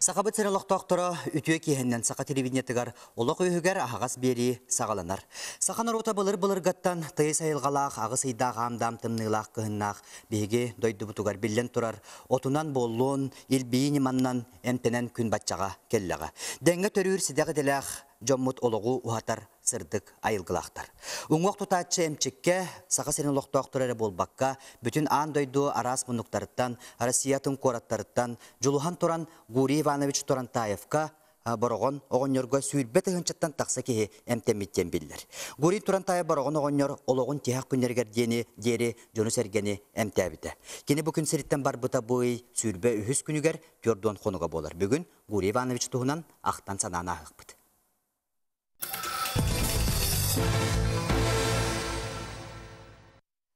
Сахабыт сирин олохтоохторо үтүө киэһэннэн саха телевидениетыгар олох үөһүгэр аһаҕас биэрии саҕаланар. Саха норуота былыр-былыргаттан тыйыс айылҕалаах, аҕыс ыйдаах аам-даам тымныылаах кыһыннаах биһиги дойдубутугар биллэн турар отунан буоллун, илбийии ньыманнан эмтэнэн күн баччаҕа кэллэҕэ. Дэҥҥэ төрүүр сидэх идэлээх дьоммут олоҕу уһатар сырдык айылгылаахтар. Уҥуох тутааччы эмчиккэ Саха сирин олохтоохторо эрэ буолбакка, бүтүн аан дойду араас муннуктарыттан, Россия атын куораттарыттан дьулуһан туран Гурий Иванович Турантаевка Бороҕон оҕонньорго 20 тыһыынчаттан тахса киһи эмтэммит диэн биллэр. Гурий Турантаев Бороҕон оҕонньор олоҕун тиһэх күннэригэр диэни диэри дьону-сэргэни эмтээбитэ. Кини бу күн сириттэн барбыта бу ый 23 күнүгэр 40 хонуга буолар. Бүгүн Гурий Иванович туһунан ахтан-санаан ааһыахпыт.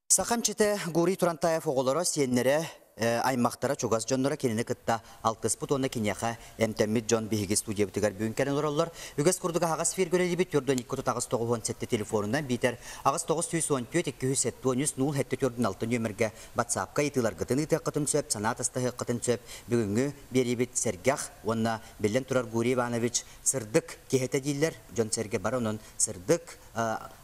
Саха эмчитэ Гурий Турантаев оҕолоро, сиэннэрэ, аймахтара, чугас дьонноро кинини кытта алтыспыт уонна киниэхэ эмтэммит дьон биһиги студиябытыгар бүгүн кэлэн олороллор. Үгэс курдук аһаҕас эфиргэ үлэлиибит 4 2 8 97 телефонунан биитэр 8 914 273 0 746 нүөмэргэ WhatsApp-ка ыйытыыларгытын ыытыаххытын сөп, санаа атастаһыаххытын сөп. Бүгүҥҥү биэриибит сэргэх уонна биллэн турар Гурий Иванович сырдык киһитэ дииллэр, дьон-сэргэ бары онон сырдык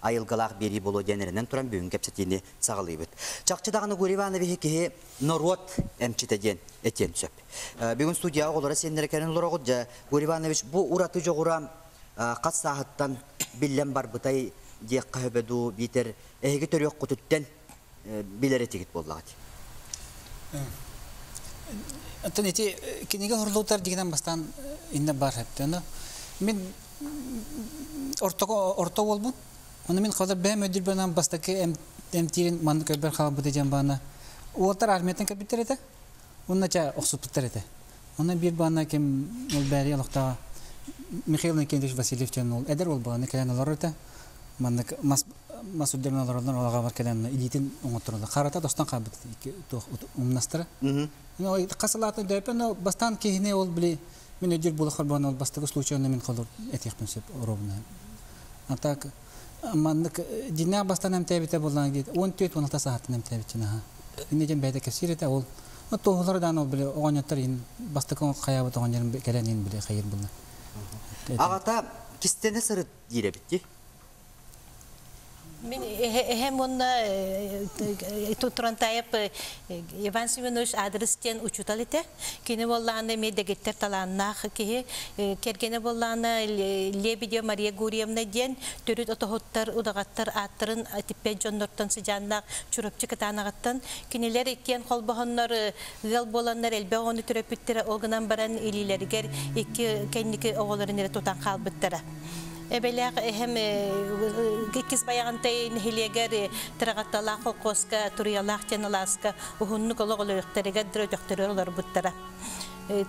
айылгылаах биэрии буолуо диэн эрэнэн туран бүгүн кэпсэтиини саҕалыыбыт. Чахчы даҕаны Гурий Ивановиһы киһи норуот эмчитэ диэн этиэн сөп. Бүгүн студияҕа оҕолоро сиэннэрэ кэлэн олороҕут. Дьэ, Гурий Иванович бу ураты дьоҕура хас сааһыттан биллэн барбытай диэххэ сөбө дуу, биитэр эһиги төрүөххүтүттэн билэр этигит буоллаҕыт. Оттон ити кинигэ хорлуутар дигинэн бастаан инне бар хэптэ. Мин ортого орто буолбут. Оны мин хазар бэм өдүрбөнөн бастакы эмтиирин маннык өйбөр хаалбыта диэн баана. Уолтар армияттан кэлбиттэр этэ. Онно ча охсуппуттар этэ. Онно биир баана ким ол бэри олохтоох Михаил Никитич Васильев диэн ол эдэр уол баана кэлэн олорор этэ. Маннык мас мас үрдэрин олороллор олоҕор кэлэн илиитин оҥоттороллор. Харата тостон хаалбыт туох умнастара. Хас сылаата дөпөн бастаан киһини ол били мин өйдүүр буолахар буолан ол бастакы случайно мин холор этиэхпин сөп ровно. А так маннык дьиннээх бастан эмтээбитэ буоллаан диит 14-16 саһаттан эмтээбитчин аха. Инне дьэн бэйдэ кэпсиир этэ ол туоһулары даан ол били оҕонньоттор ин бастакы хайаабыт оҕонньорун кэлэн ин били хайыр булла. Аҕата кистэнэ сырыт диир эбит дии. Мин эһэм уонна Турантаев Иван Семенович адрес диэн учуутал этэ. Кини буоллаҕына эмиэ дэгиттэр талааннаах киһи. Кэргэнэ буоллаҕына Лебедева Мария Гурьевна диэн төрүт отоһуттар, удаҕаттар ааттарын типпэт дьоннортон сыдьааннаах Чурапчы Кытаанаҕыттан. Кинилэр иккиэн холбоһоннор ыал буоланнар элбэх оҕону төрөппүттэрэ, ол гынан баран илиилэригэр икки кэнники оҕолорун эрэ тутан хаалбыттара. Эбэлээх эһэм иккис Байаҕантай нэһилиэгэр Тыраҕатталаах холкуоска Туруйалаах диэн алааска уһуннук олох өлөрүөхтэригэр дылы өтөхтөрүгэр олорбуттара.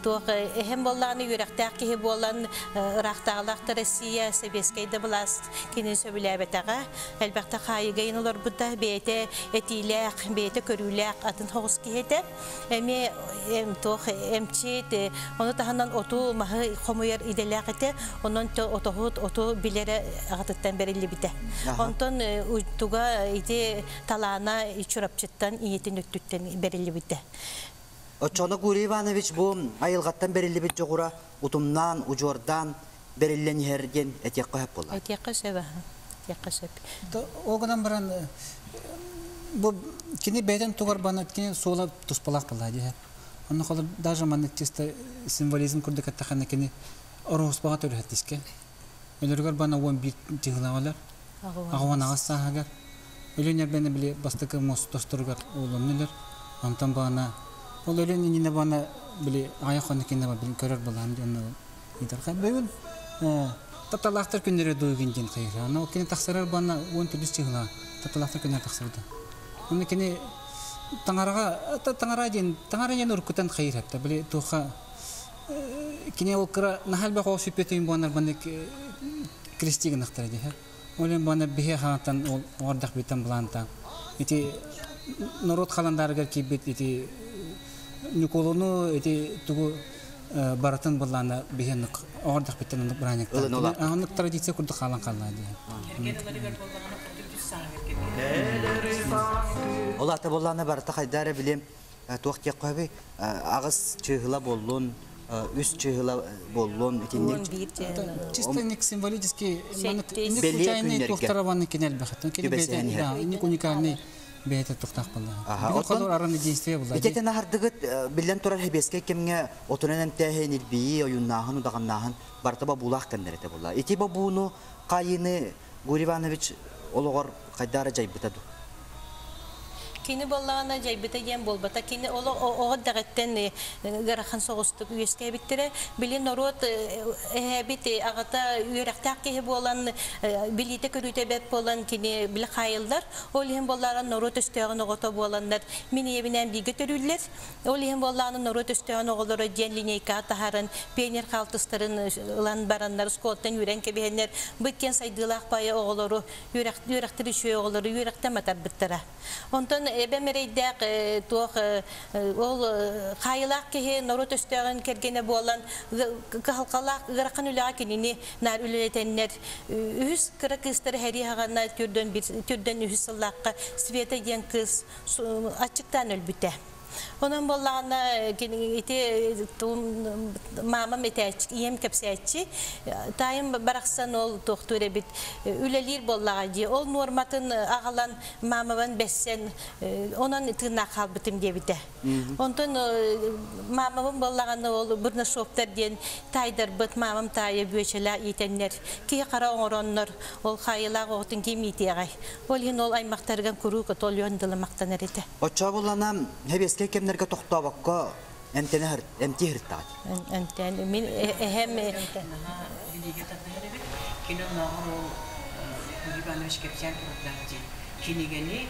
Туох эһэм буоллаҕына үөрэхтээх киһи буолан ыраахтааҕылаах да Россия, сэбиэскэй да былаас кинини сөбүлээбэтэҕэ. Элбэхтэ хаайыыга иһин олорбута, бэйэтэ этиилээх, бэйэтэ көрүүлээх атын соҕус киһи этэ. Эмиэ туох эмчит, ону таһынан оту, маһы хомуйар идэлээх этэ. Онон отоһут оту билэрэ аҕатыттан бэриллибитэ. Онтон туга ити талаана Чурапчыттан ийэтин өттүттэн бэриллибитэ. Оччоҕуна Гурий Иванович бу айылҕаттан бэриллибит дьоҕура утумнаан, удьуордаан бэриллэн иһэр диэн этиэххэ сөп буолла. Этиэххэ сөп, этиэххэ сөп. Ол гынан баран бу кини бэйэтин тугар бана кини суола туспалаах буолла дии. Онно холор даже маннык чисто символизм курдук эттэххинэ кини ороһуспаҕа төрөһөттискэ. Өлөрүгэр бана 11 чыһылаҕалар. Аҕуан аҕыс сааһыгар. Өлүн эрбэни били бастакы муос тосторугар уолуннулар. Онтон баана ол өлүн иннинэ баана били аҕайах хонук иннэ били көрөр булаан диэн ыйдарга. Бүгүн тапталаахтар күннэрэ дуйгун диэн хайыра. Аны ол кини тахсарар баана 14 чыһыла тапталаахтар күннэр тахсыбыта. Оны кини таҥараҕа таҥара диэн таҥара диэн уруккутан хайыр хапта. Били туха кини ол кыра наһаа элбэх оҕо сүппүтүн буонар баннык крести гынахтара диһэ. Ол бана биһи хаантан ол оҕордах бүтэн булаанта. Ити норуот халандаарыгар киирбит ити Ньукулуну ити тугу барытын буллаана биһи оҕордах бүттэн оннук бырааһынньыктар. Оннук традиция курдук хаалан хаалла дии. Ол ата боллаана барыта хайда эрэ билим туох диэххэ сөбүй аҕыс чыыһыла буоллун. Үс чыһыла боллон итинник. Чисто ник символический, ник случайный тухтара ванны кинел бахат. Кини бэйте, ник уникальный бэйте тухтах болла. Оттон араны действие болла. Итетен ахардыгыт биллен турар хебеске кемге отунан эмтээһин илбии ойуннааһын удаганнааһын барта булаах кеннерете болла. Ити бабууну кайыны Гурий Иванович ологор кайдара жайбыта ду. Кини боллаана жайбыта диэн болбата кини оло оҕо даҕаттан ыарахан соҕустук үөскээбиттере били норуот эһэбит аҕата үөрэхтээх киһи буолан билиите көрүүтэ бэт буолан кини били хаайыллар ол иһин боллаара норуот өстөөҕүн оҕото буоланнар мин ийэбинээн бииргэ төрүүллэр ол иһин боллаана норуот өстөөҕүн оҕолоро диэн линейкаҕа таһааран пионер хаалтыстарын ылан бараннар школаттан үүрэн кэбиһэннэр быт диэн сайдыылаах баайы оҕолору үөрэхтэр үчүгэй оҕолору үөрэхтэн матарбыттара. Онтон эбэм эрэйдээх туох ол хаайылаах киһи норуот өстөөҕүн кэргэнэ буолан кыһалҕалаах ыарахан үлэҕэ кинини наар үлэлэтэннэр үһүс кыра кыыстары сэрии саҕана түрдөн үһүс сыллаахха Света диэн кыыс аччыктаан өлбүтэ. Онон буоллаҕына ити маамам этээччи, ийэм кэпсээччи, таайым барахсан ол туохтуур эбит үлэлиир буоллаҕа дии. Ол нуорматын аҕалан маамабан бэссэн онон тыыннаах хаалбытым диэбитэ. Онтон маамабын буоллаҕына ол Бурнашовтар диэн таайдарбыт маамам таайа бүөчэлээх иитэннэр киһи хара оҥороннор ол хаайылаах оҕотун ким иитиэҕэй. Ол иһин ол аймахтарыгар куруук отоллуон дылы махтанар этэ. Оччоо буллана хебеске кемнерге тохтобокко эмтене эмти хыртаат. Эмтен мин эһэм билиге тардыһар эбит. Кини оннооҕор ол Гурий Иванович кэпсээн турардаах дии. Кинигени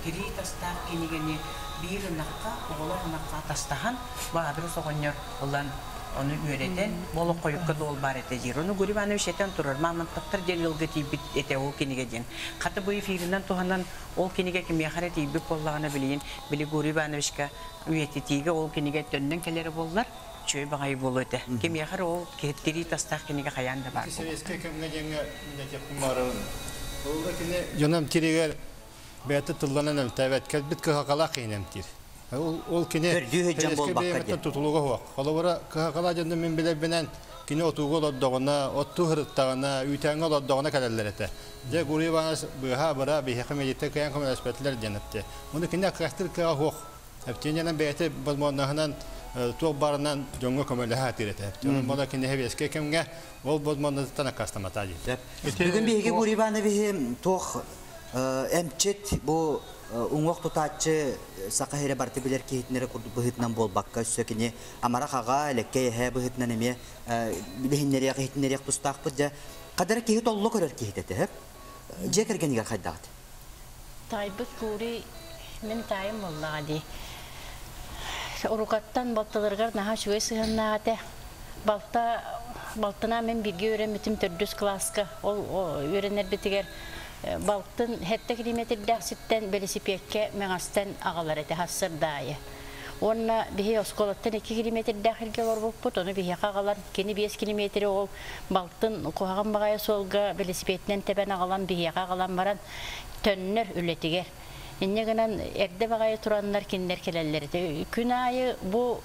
тирии тастаах кинигени биир ынахха, оҕолор ынахха тастаһан, баадырыс оҕонньор ылан ону үөрэтэн, ол хойукка дуол баар этэ диир. Ону Гурий Иванович этэн турар, Мамонтовтар диэн ыалга тиийбит этэ ол кинигэ диэн. Хата бу эфиринэн туһанан ол кинигэ кимиэхэ эрэ тиийбит буоллаҕына билигин били Гурий Ивановичка үйэтитиигэ ол кинигэ төннөн кэлэрэ буоллар, үчүгэй баҕайы буолуо этэ. Кимиэхэ эрэ ол тирии тастаах кинигэ хайаан да баар буолуо. Сэбиэскэй кэмҥэ диэҥҥэ мин этиэхпин баҕарабын. Ол да кини дьоно эмтииригэр бэйэтэ тылланан эмтээбэт, кэлбит кыһалҕалаах киһини эмтиир. Ол кини Төрдүү сылдьан сэбиэскэй буолбакка бириэмэттэн диэн. тутулуга суох. Холобура, кыһалҕалаах дьону мин билэрбинэн кини отууга олордоҕуна, оттуу сырыттаҕына, үүтээҥҥэ олордоҕуна кэлэллэр этэ. Дьэ, Гурий Иванович быыһаа-быра биһиэхэ медиктэр кыайан көмөлөспөтүлэр диэн эттэ. Ону кини аккаастыыр кыаҕа суох. Эптиэнньэнэн бэйэтэ возможноһынан туох барынан дьоҥҥо көмөлөһө сатыыр этэ. Онон бола кини сэбиэскэй кэмҥэ ол возможностьтан аккаастамата дии. Бүгүн биһиги Гурий Ивановиһы туох эмчит бу уҥуох тутааччы саха сирэ барыта билэр киһитинэрэ курдук быһыытынан буолбакка өссө кини амарах аҕа элэккэй эһээ быһыытынан эмиэ билиһиннэриэх иһитиннэриэх тустаахпыт дьэ хадара киһи толло көрөр киһитэ этэ дьиэ кэргэнигэр хайдаҕыт? Таайбыт Гурий мин таайым буоллаҕа дии. Урукаттан балтыларыгар наһаа үчүгэй сыһыаннаах этэ. Балта балтына мин бииргэ үөрэммитим төрдүс кылааска. Ол үөрэнэрбитигэр балтын сэттэ километрдээх сиртэн бэлисипиэккэ Мэҥэстэн аҕалар этэ сарсыарда аайы. Уонна биһи оскуолаттан 2 километрдээх сиргэ олорбуппут, ону биһиэхэ аҕалан, кини 5 километри ол балтын куһаҕан баҕайы суолга бэлисипиэтинэн тэбэн аҕалан биһиэхэ аҕалан баран төннөр үлэтигэр. Инньэ гынан эрдэ баҕайы тураннар кинилэр кэлэллэр этэ. Күн аайы бу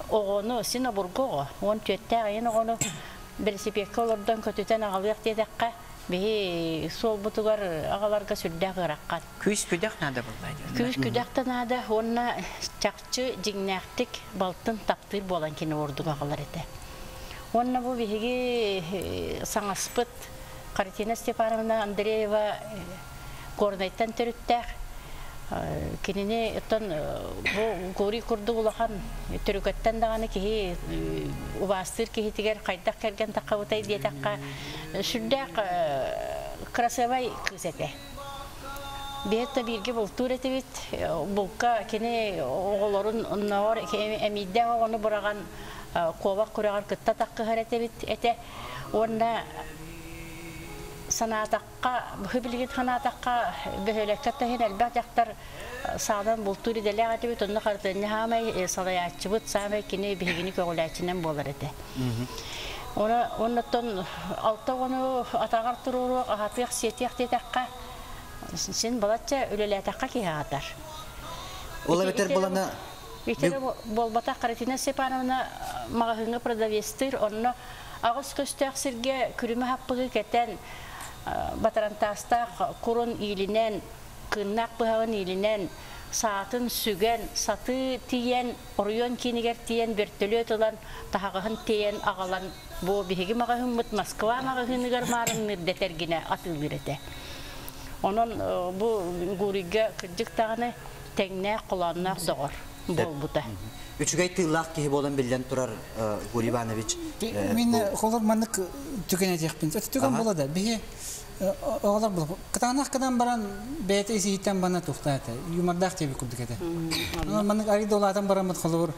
оҕону, син обургу оҕо, 14-тээх айан оҕону бэлисипиэккэ олордон көтүтэн аҕалыах диэтэххэ, биһи суолбутугар аҕаларга сүрдээх ыараххан. Күүс күдэх наада буолла диэн. Күүс күдэх да наада уонна чахчы дьиҥнээхтик балтын таптыыр буолан кини ордук аҕалар этэ. Уонна бу биһиги саҥаспыт Харитина Степановна Андреева Горнайтан төрүттээх. Кинини оттон бу Гурий курдук улахан төрүкэттэн даҕаны киһи убаастыыр киһитигэр хайдах кэргэн таххабытай диэтэххэ сүрдээх красивай кыыс этэ. Биһиэт бииргэ бултуур этибит. Булка кини оҕолорун оннооҕор эмиийдээх оҕону быраҕан куобах күрэҕэр кытта таххыһар этибит этэ. Уонна санаатахха, билигин санаатахха, бөһүөлэккэ таһын элбэх дьахтар саанан бултуур идэлээх этибит, онно хартыанньа хаамай салайааччыбыт, саамай кини биһигини көҕүлээччинэн буолар этэ. Она оннотон алта оҕону атаҕар туруоруох, аһатыах, сиэтиэх диэтэххэ, син балачча үлэлээтэххэ киһи аһатар. Ол эбэтэр булана Итини буолбатах Каратина Степановна маҕаһыыҥҥа продавецтыыр, онно аҕыс көстөөх сиргэ күрүмэ хаппыгы кэтэн, батарантаастаах курун иилинэн, кыыннаах быһаҕын иилинэн, саатын сүгэн, сатыы тиийэн, оройуон киинигэр тиийэн бөртөлүөт ылан, таһаҕаһын тиэйэн аҕалан, бу биһиги маҕаһыыммыт Москва маҕаһыыныгар маарынныыр дэтэргинэ атыылыыр этэ. Онон бу Гурийга кырдьык даҕаны тэҥнээх холоонноох доҕор буолбута. Үчүгэй тыыллаах киһи буолан биллэн турар Гурий Иванович. Мин холор маннык түгэн этиэхпин. Түгэн буола да биһи оҕолор була. Кытаанах кынан баран бэйэтэ исиһиттэн бана тухта этэ. Юмордаах диэби курдук этэ. Маннык арыйда улаатан бараммыт холобур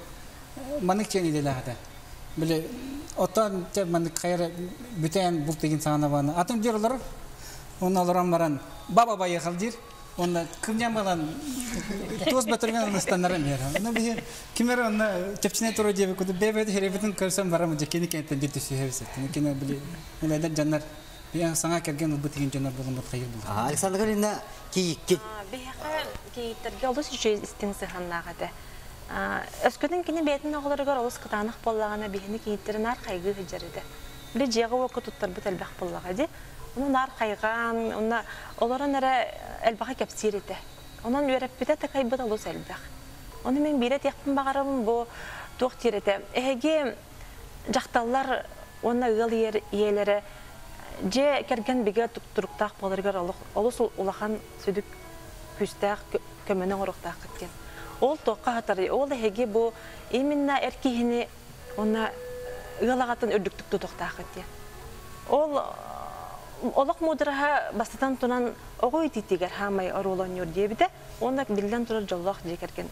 маннык чиэн идэлээх этэ. Били оттон маннык хайара бүтээн булт деген саҕана баны. Атын дьер олорор. Онно олорон баран баба байыхал диир. Онно кымньан балан туос бөтөргөн ыстаннаран иһэр. Онно биһи ким эрэ онно чэпчинэ туруо диэбит курдук бэйэ-бэйэтэ хирэбитин көрсөн баран дьэ кини кэнниттэн биир түсүһэбис. Кини били эдэр дьоннор биһи саҥа кэргэн ылбыт игин дьоннор буолан хайыр булар. Александр Галина кийикки. Биһиэхэ кийииттэргэ олус үчүгэй истиҥ сыһыаннаах этэ. Өскөтүн кини бэйэтин оҕолоругар олус кытаанах буоллаҕына биһини кийииттэри наар хайгыы сылдьар этэ. Били дьиэҕэ-уокка туттарбыт элбэх буоллаҕа дии. Ону наар хайҕаан, уонна олорон эрэ элбэҕи кэпсиир этэ. Онон үөрэппитэ такайбыт олус элбэх. Ону мин биирэ этиэхпин баҕарабын бу туох диир этэ. Эһиги дьахталлар уонна ыал ийэлэрэ дьиэ кэргэн бигэ туруктаах буоларыгар олус улахан сүдү күүстээх көмөнү оҥоруохтааххыт диэн. Ол туохха хатарый? Ол эһиги бу именно эр киһини уонна ыал аҕатын үрдүктүк тутуохтааххыт диэн. Ол олох муудараһа бастатан туран оҕо иитиитигэр хаамай оруол оонньуур диэбитэ уонна биллэн турар дьоллоох дьиэ кэргэн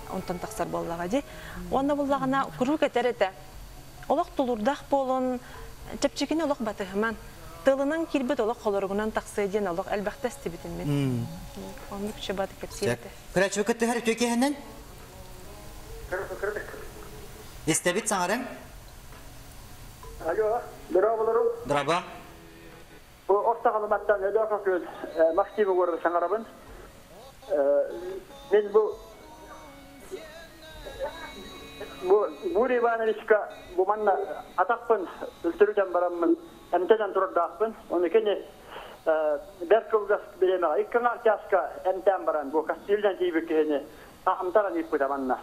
онтон тахсар буоллаҕа дии. Уонна буллаҕына куруук этэр этэ. Олох тулуурдаах буолун, чэпчэкини олох батыһыман. Тылынан киирбит олох холоругунан тахсыа диэн олох элбэхтэ истибитим мин. Оннук чыбаты кэпсиир этэ. Көрөөччү кыттыһар үтүө киэһэнэн. Истэбит саҥарыҥ. Алло, дорооболорум. Дорообо. Бу Ортаҕалыматтан Өлөөхө күөл Максим Егоров саҥарабын. Мин бу бу Гурий Ивановичка бу манна атахпын үлтүрүтэн бараммын эмтэнэн турардаахпын. Ону кини бэрт кылгас бириэмэҕэ икки аҥаар чааска эмтээн баран бу Кастильдан тиийбит киһини амтаран ыыппыта манна.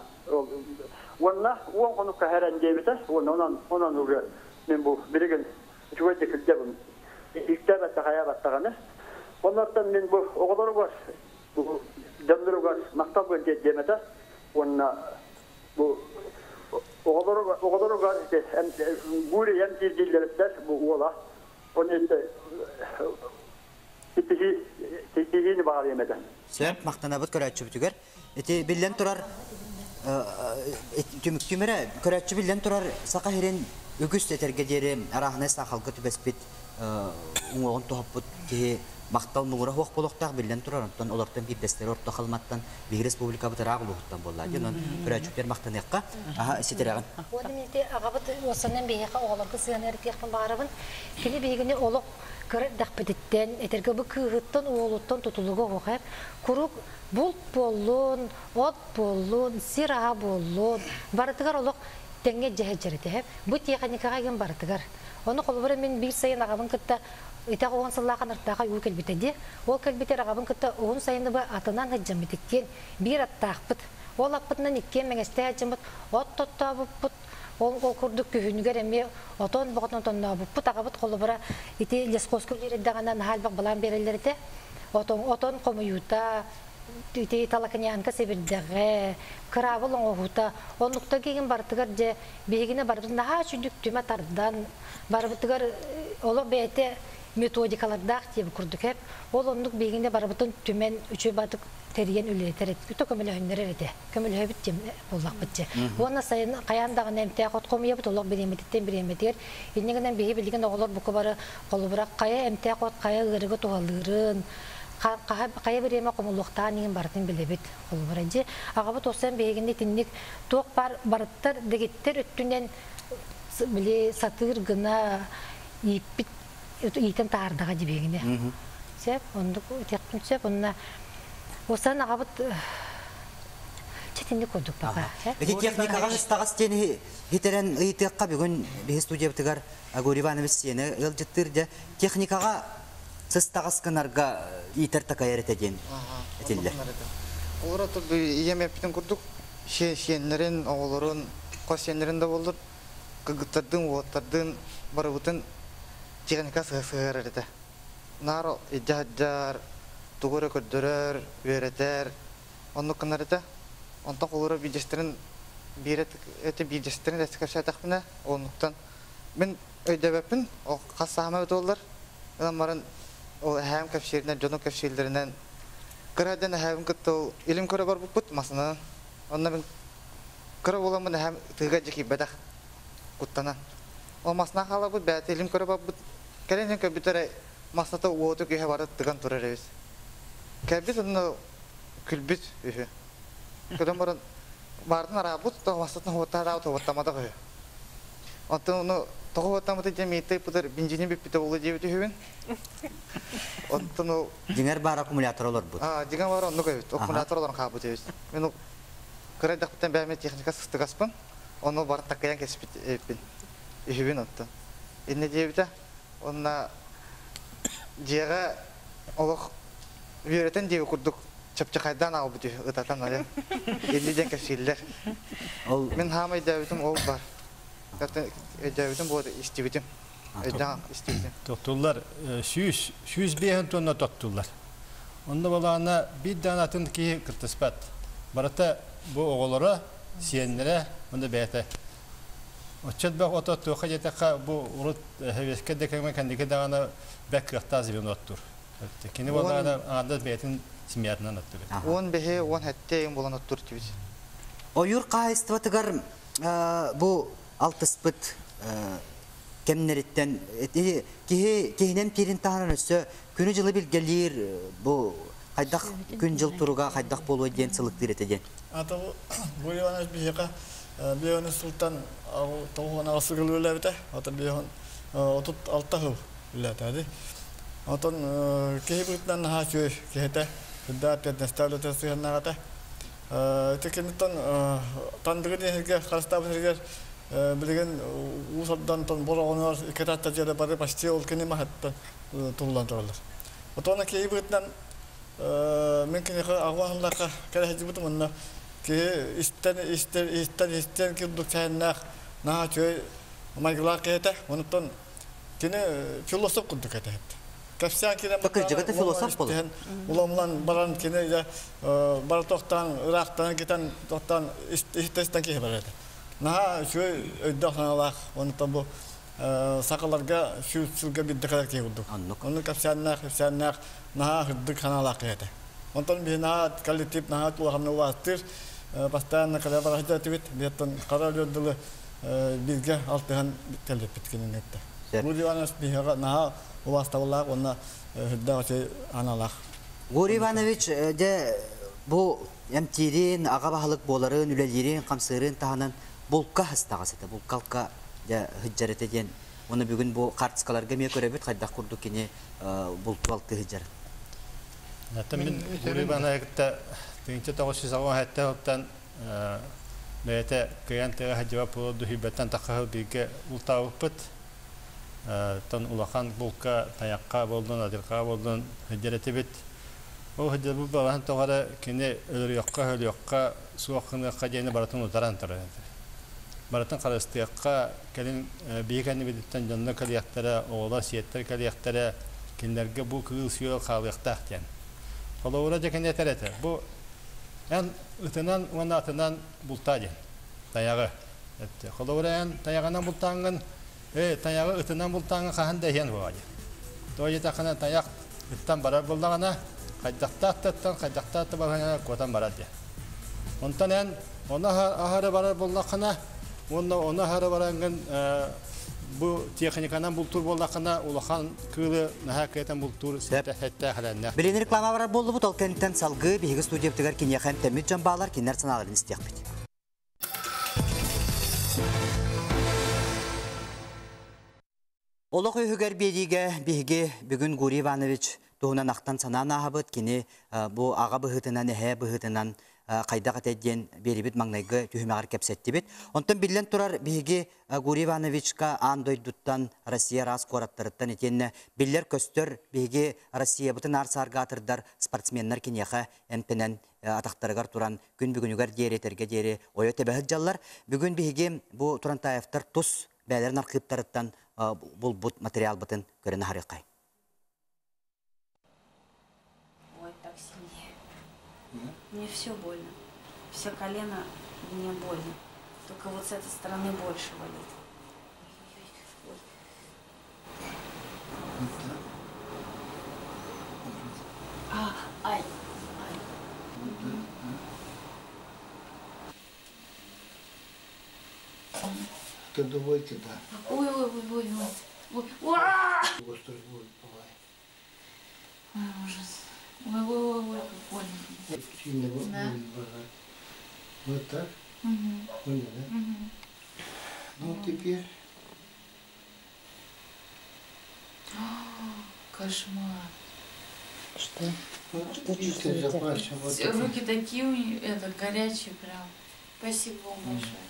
Уонна уон хонукка хэрэн диэбитэ. Уонна онон онон уже мин бу билигин үчүгэйдик сылдьабын. Иктээбэтте хайаабаттаҕаны. Оннортон мин бу оҕолоругар бу дьонноругар махталбын тиэрдиэм этэ. Уонна бу оҕолоругар оҕолоругар Гурий эмтиир дииллэриттэр бу уола. Оны ситиһиини баҕарыам этэ. Сөп, махтанабыт көрөөччүбүтүгэр. Ити биллэн турар түмүктүүм эрэ көрөөччү биллэн турар Саха сирин үгүс этэргэ диэри арааһынай саахалга түбэспит уҥуоҕун тоһоппут киһи махтал муҥура суох буолуохтаах биллэн турар онтон олортон биирдэстэрэ Орто Халыматтан биһиги республикабыт ыраах улууһуттан буолла диэн онон көрөөччүктэр махтаныахха аха ситэрэҕин Уонна мин ити аҕабыт уосанан биһиэхэ оҕолорго сыһыанар этиэхпин баҕарабын. Кини биһигини олох кыра эрдэхпититтэн, этэргэ бу кыыһыттан, уолуттан тутулуга суох ээ. Куруук булт буоллун, от буоллун, сир аһа буоллун, барытыгар олох тэҥҥэ дьэһэдьэр этэ. Бу тиэхиньикэҕэ игин барытыгар. Ону холобура мин биир сайын аҕабын кытта итэх уон сыллаах анартааха уу кэлбитэ дии. Ол кэлбитэр аҕабын кытта уһун сайыны бу атынан сылдьаммыт иккиэн биир аттаахпыт. Ол аппытынан иккиэн мэҥэстээх сылдьаммыт от тоттообуппут. Ол, ол курдук күһүнүгэр эмиэ отон боҕотун отоннообуппут. Аҕабыт холобура ити лесхозка үлэлиир эрдэҕинэ наһаа элбэх былаан биэрэллэр этэ. Отон, отон хомуйуута, ити талакыньянка сэбирдэҕэ, кыраабыл оҥоһуута, оннуктан киһин барытыгар дьэ биһигини барыбыт наһаа үчүгдүк түмэ тардан, барыбытыгар олох бэйэтэ методикалардаах диэбит курдук эп. Ол оннук биһигини барыбытын түмэн үчүгэй батык тэрийэн үлэлэтэр этэ. Көмөлөһүннэрэр этэ. Көмөлөһөбүт диэн буоллахпыт дьэ. Уонна сайын хайаан даҕаны эмтээх от хомуйабыт олох бириэмэтиттэн бириэмэтигэр. Инньэ гынан биһи билигин оҕолор бука бары холобура хайа эмтээх от хайа ыарыыга туһалыырын, хайа бириэмэ хомуллуохтааҕын иһин барытын билэбит. Холобура дьэ аҕабыт осен биһигини итинник туох бар барыттар дэгиттэр өттүнэн били сатыыр гына ииппит иитэн таһаардаҕа дибиэгине. Сөп, оннук этиэхпин сөп. Онно осан аҕабыт Итинник курдук баҕа. Ити техникаҕа ыстаҕас диэн хитерен ыйытыахха бүгүн биһи студиябытыгар Гурий Иванович сиэнэ ыалдьыттыыр дьэ техникаҕа сыстаҕас гынарга иитэр такайар этэ диэн этиллэр. Олор ото ийэм эппитин курдук сиэннэрин, оҕолорун, хос сиэннэрин да боллур кыргыттардыын, уолаттардыын барыбытын техника сыһыарар этэ. Наар илдьэ тугу эрэ көрдөрөр, үөрэтэр, оннук гынар этэ. Онтон холура биирдэстэрин биир этэ биирдэстэрин эссе кэпсээтэхпинэ, оннуктан мин өйдөбөппүн, ол хас саама эбит буоллар, ылан баран ол эһээм кэпсииринэн, дьонум кэпсииллэринэн кыра эрдэн эһээбин кытта ол илим көрө барбыппыт масынан. Онно мин кыра буоламмын эһээм тыыга дьэ киирбэтэх куттанан. Ол масынан хаалабыт, бэйэтэ илим көрө барбыт. Кэлин иһэн көрбүт эрэ масната уоту күүһэ бары тыган турар эбит. Кэлбит онно күлбүт үһү. Көрөн баран баартын араабыт, мастатын хуоттараабыт, хуоттаматах үһү. Онтон ону тоҕо хуоттаммыты диэн мииттэй пытар бензини бүппүтэ буолуо диэбит үһүбүн. Онтон ол Дьиҥэр баар аккумулятор олорбут. Дьиҥэр баар оннук эбит. Аккумулятор олорон хаалбыт эбит. Мин ол кыра эрдэхпиттэн бэйэм техника сыстыгаспын. Ону бар такайан кэспит эбиппин. Үһүбүн оттон. Иннэ диэбитэ. Онна дьиэҕэ олох үөрэтэн диэби курдук чапчахайдаан аҕалбыт үһү ытатан айан. Инни диэн кэпсииллэр. Ол Мин хаама өйдөөбүтүм ол бар. Өйдөөбүтүм буолар истибитим. Өйдөөн истибитим. Тоттуллар 105 тонна тоттуллар. Онно балаана биир даан атын киһи кыттыспат. Барыта бу оҕолоро, сиэннэрэ, онно бэйэтэ. Оччот бэх ото туохха диэтэххэ бу урут хэвескэ да кэмэ кэнники даҕаны бэк кыахтаах звено оттур. Кини балаана аҥардас бэйэтин семьятынан оттур. 15 17 ыйын буолан оттур тибит. Ойуур хаһайыстыбатыгар бу алтыспыт кэмнэриттэн киһи киһинэн киирин таһынан өссө күнү-дьылы билгэлиир бу хайдах күн-дьыл туруга хайдах буолуой диэн сылыктыыр этэ диэн. Ата бу Иванович биһиэхэ биэһин сылтан тоҕуһун сыл үлэлээбитэ. Ата биэһин 36 сыл үлэлээтэди. Отон киһи быһыытынан наһаа үчүгэй киһи этэ. Үрдээх эппиэтинэстээх үлэтэ сыһыаннаах этэ. Ити кэнниттэн Тандыгы диэн харыстаабыт сиригэр билигин Уус Алдантан Бороҕонугар икки атаатта дьиэлэр бары почти ол кини маһыттан туллан тураллар. Отон киһи быһыытынан мин киниэхэ аҕа сылларга кэлэ сылдьыбытым уонна киһи истэн истэн истэн истэн курдук сэһэннээх наһаа үчүгэй майгылаах киһи этэ. Онуттан кини философ курдук этэ. Кэпсээн киирэн Кырдьыгыта философ болар. Уламлан баран кини дьэ бара тохтоон ыраахтан китэн тохтоон истэн киһи бар этэ. Наһаа үчүгэй өйдөөх санаалаах онуттан бу сахаларга сүүс сылга биирдэ кэлэр киһи курдук. Оннук кэпсээннээх, кэпсээннээх наһаа сырдык санаалаах киһи этэ. Онтон биһи наһаа коллектив наһаа улаханнык убаастыыр, постоянно кэлэ бара сылдьар этибит. Биһиттэн хара өлүөр дылы бииргэ алтыһан кэлбиппит кинини кытта. Гурий Иванович биһиэхэ наһаа убаастабыллаах уонна үрдээх үчүгэй аналаах. Гурий Иванович дьэ бу эмтиирин, аҕа баһылык буоларын, үлэлиирин, хамсыырын таһынан булка астаҕас этэ, булкалка дьэ сылдьар этэ диэн. Уонна бүгүн бу хартыскаларга эмиэ көрөбүт хайдах курдук кини булту-алты сылдьарын. Оттон мин Гурий Иванович кытта 1987 сылтан бэйэтэ кыайан тыаҕа сылдьыбат буола дуһуйбаттан тахха бииргэ бултаабыппыт. Оттон улахан булка, тайахха буоллун, адьырҕаҕа буоллун сылдьар этибит. Ол сылдьарбыт балаһан тоҕо эрэ кини өлөрүөххэ, өлүөххэ, суох гыныахха диэни барытын утаран турар этэ. Барытын харыстыахха, кэлин биһи кэннибититтэн дьонно кэлиэхтэрэ, оҕолор, сиэттэр кэлиэхтэрэ, кинилэргэ бу кыыл-сүөл хаалыахтаах диэн. Холобура дьэ кини этэр этэ, бу эн ытынан уонна атынан бултаа диэн, тайаҕы. Холобура эн тайаҕынан бултааҥҥын, тайаҕы ытынан бултааҥҥын хаһан да иһиэн буолуо диэн. Тоҕо диэтэххинэ тайах ыттан барар буоллаҕына, хайдахтаах да ыттан, хайдахтаах да баран куотан барар диэн. Онтон эн ону аһары барар буоллаххына, уонна ону аһары бараҥҥын бу техниканан бултуур буоллаххына, улахан кыылы наһаа кыатан бултуур сэттээх элэннээх. Билин реклама барар буоллубут, ол кэнниттэн салгыы биһиги студиябытыгар киниэхэ эмтэммит дьон баалар, кинилэр санааларын истиэхпит. Олох үһүгэр биэриигэ биһиги бүгүн Гурий Иванович туһунан ахтан санаан ааһабыт. Кини бу аҕа быһыытынан, эһээ быһыытынан хайдах этэй диэн биэрибит маҥнайгы түһүмэҕэр кэпсэттибит. Онтон биллэн турар биһиги Гурий Ивановичка аан дойдуттан, Россия араас куораттарыттан итиэннэ биллэр-көстөр биһиги Россиябытын аар-саарга аатырдар спортсменнар киниэхэ эмтэнэн атахтарыгар туран күн бүгүнүгэр диэри этэргэ диэри ойо тэбэ сылдьаллар. Бүгүн биһиги бу Турантаевтар тус бэйэлэрин архыыптарыттан булбут материалбытын көрөн аһарыаххай. Ой, так сильнее. Мне все больно. Все колено мне больно. Только вот с этой стороны больше болит. Ой. Вот так. А, ай, ай. Вот так, да. Ты думаете, да. Ой, ой, ой, ой, ой. Ой, Острый боль бывает. Ой, ужас. Ой, ой, ой, ой, как больно. Сильно Да. боль бывает. Вот так? Угу. Понял, да? Угу. Ну, теперь... Кошмар. Что? Вот, Что видите, чувствуете? за пальцем вот так. Руки такие у нее, это, горячие прям. Спасибо вам большое.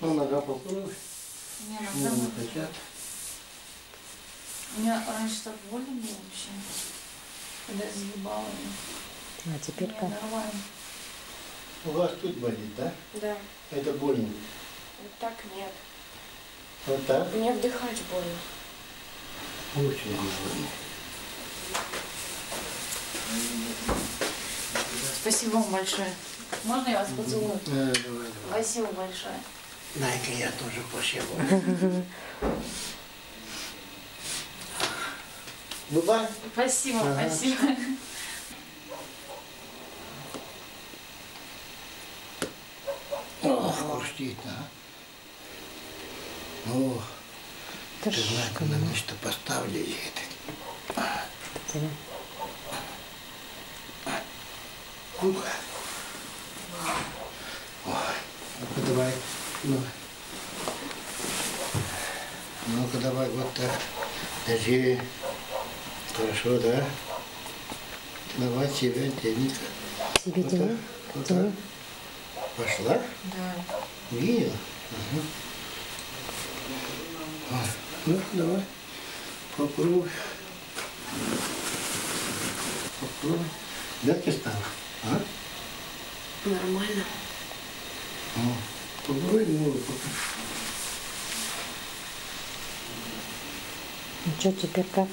Ну, нога попробуй. Не, Ну, нога не хотят. У меня раньше так больно было вообще, когда я загибала ее. А теперь Не, как? нормально. У вас тут болит, да? Да. Это больно. Вот так нет. Вот так? Мне вдыхать больно. Очень больно. Спасибо вам большое. Можно я вас поцелую? Да, давай, давай. Спасибо большое. Дай-ка я тоже посеву. Бывай. Спасибо, Ага. спасибо. Ох, хрустит, а. Ну, ты знаешь, на место поставлю это. Ух. Ой, ну-ка давай, ну. Ну-ка давай, вот так. Держи. Хорошо, да? Давай тебе, тяни. Себе Вот тяни. так, вот так. Пошла? Да. Видела? Ага. Ой, Ну, давай. Попробуй. Попробуй. Легче стало? А? Нормально. О, попробуй ногу пока. Ну что теперь как?